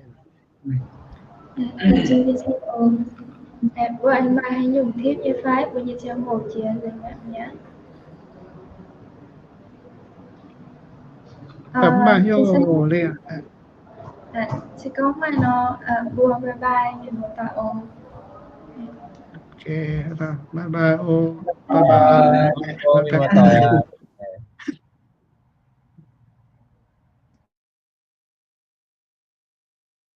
Mbuo maaih haaix nyungc tipv nyei fai? Mbuo nyei ziangh hoc jiex nzengc mi'aqv. Maaih hnyouv leiz. Se gorngv maaih nor, mbuo bye bye mienh muoz-doic oc. Bye bye oc. Bye bye.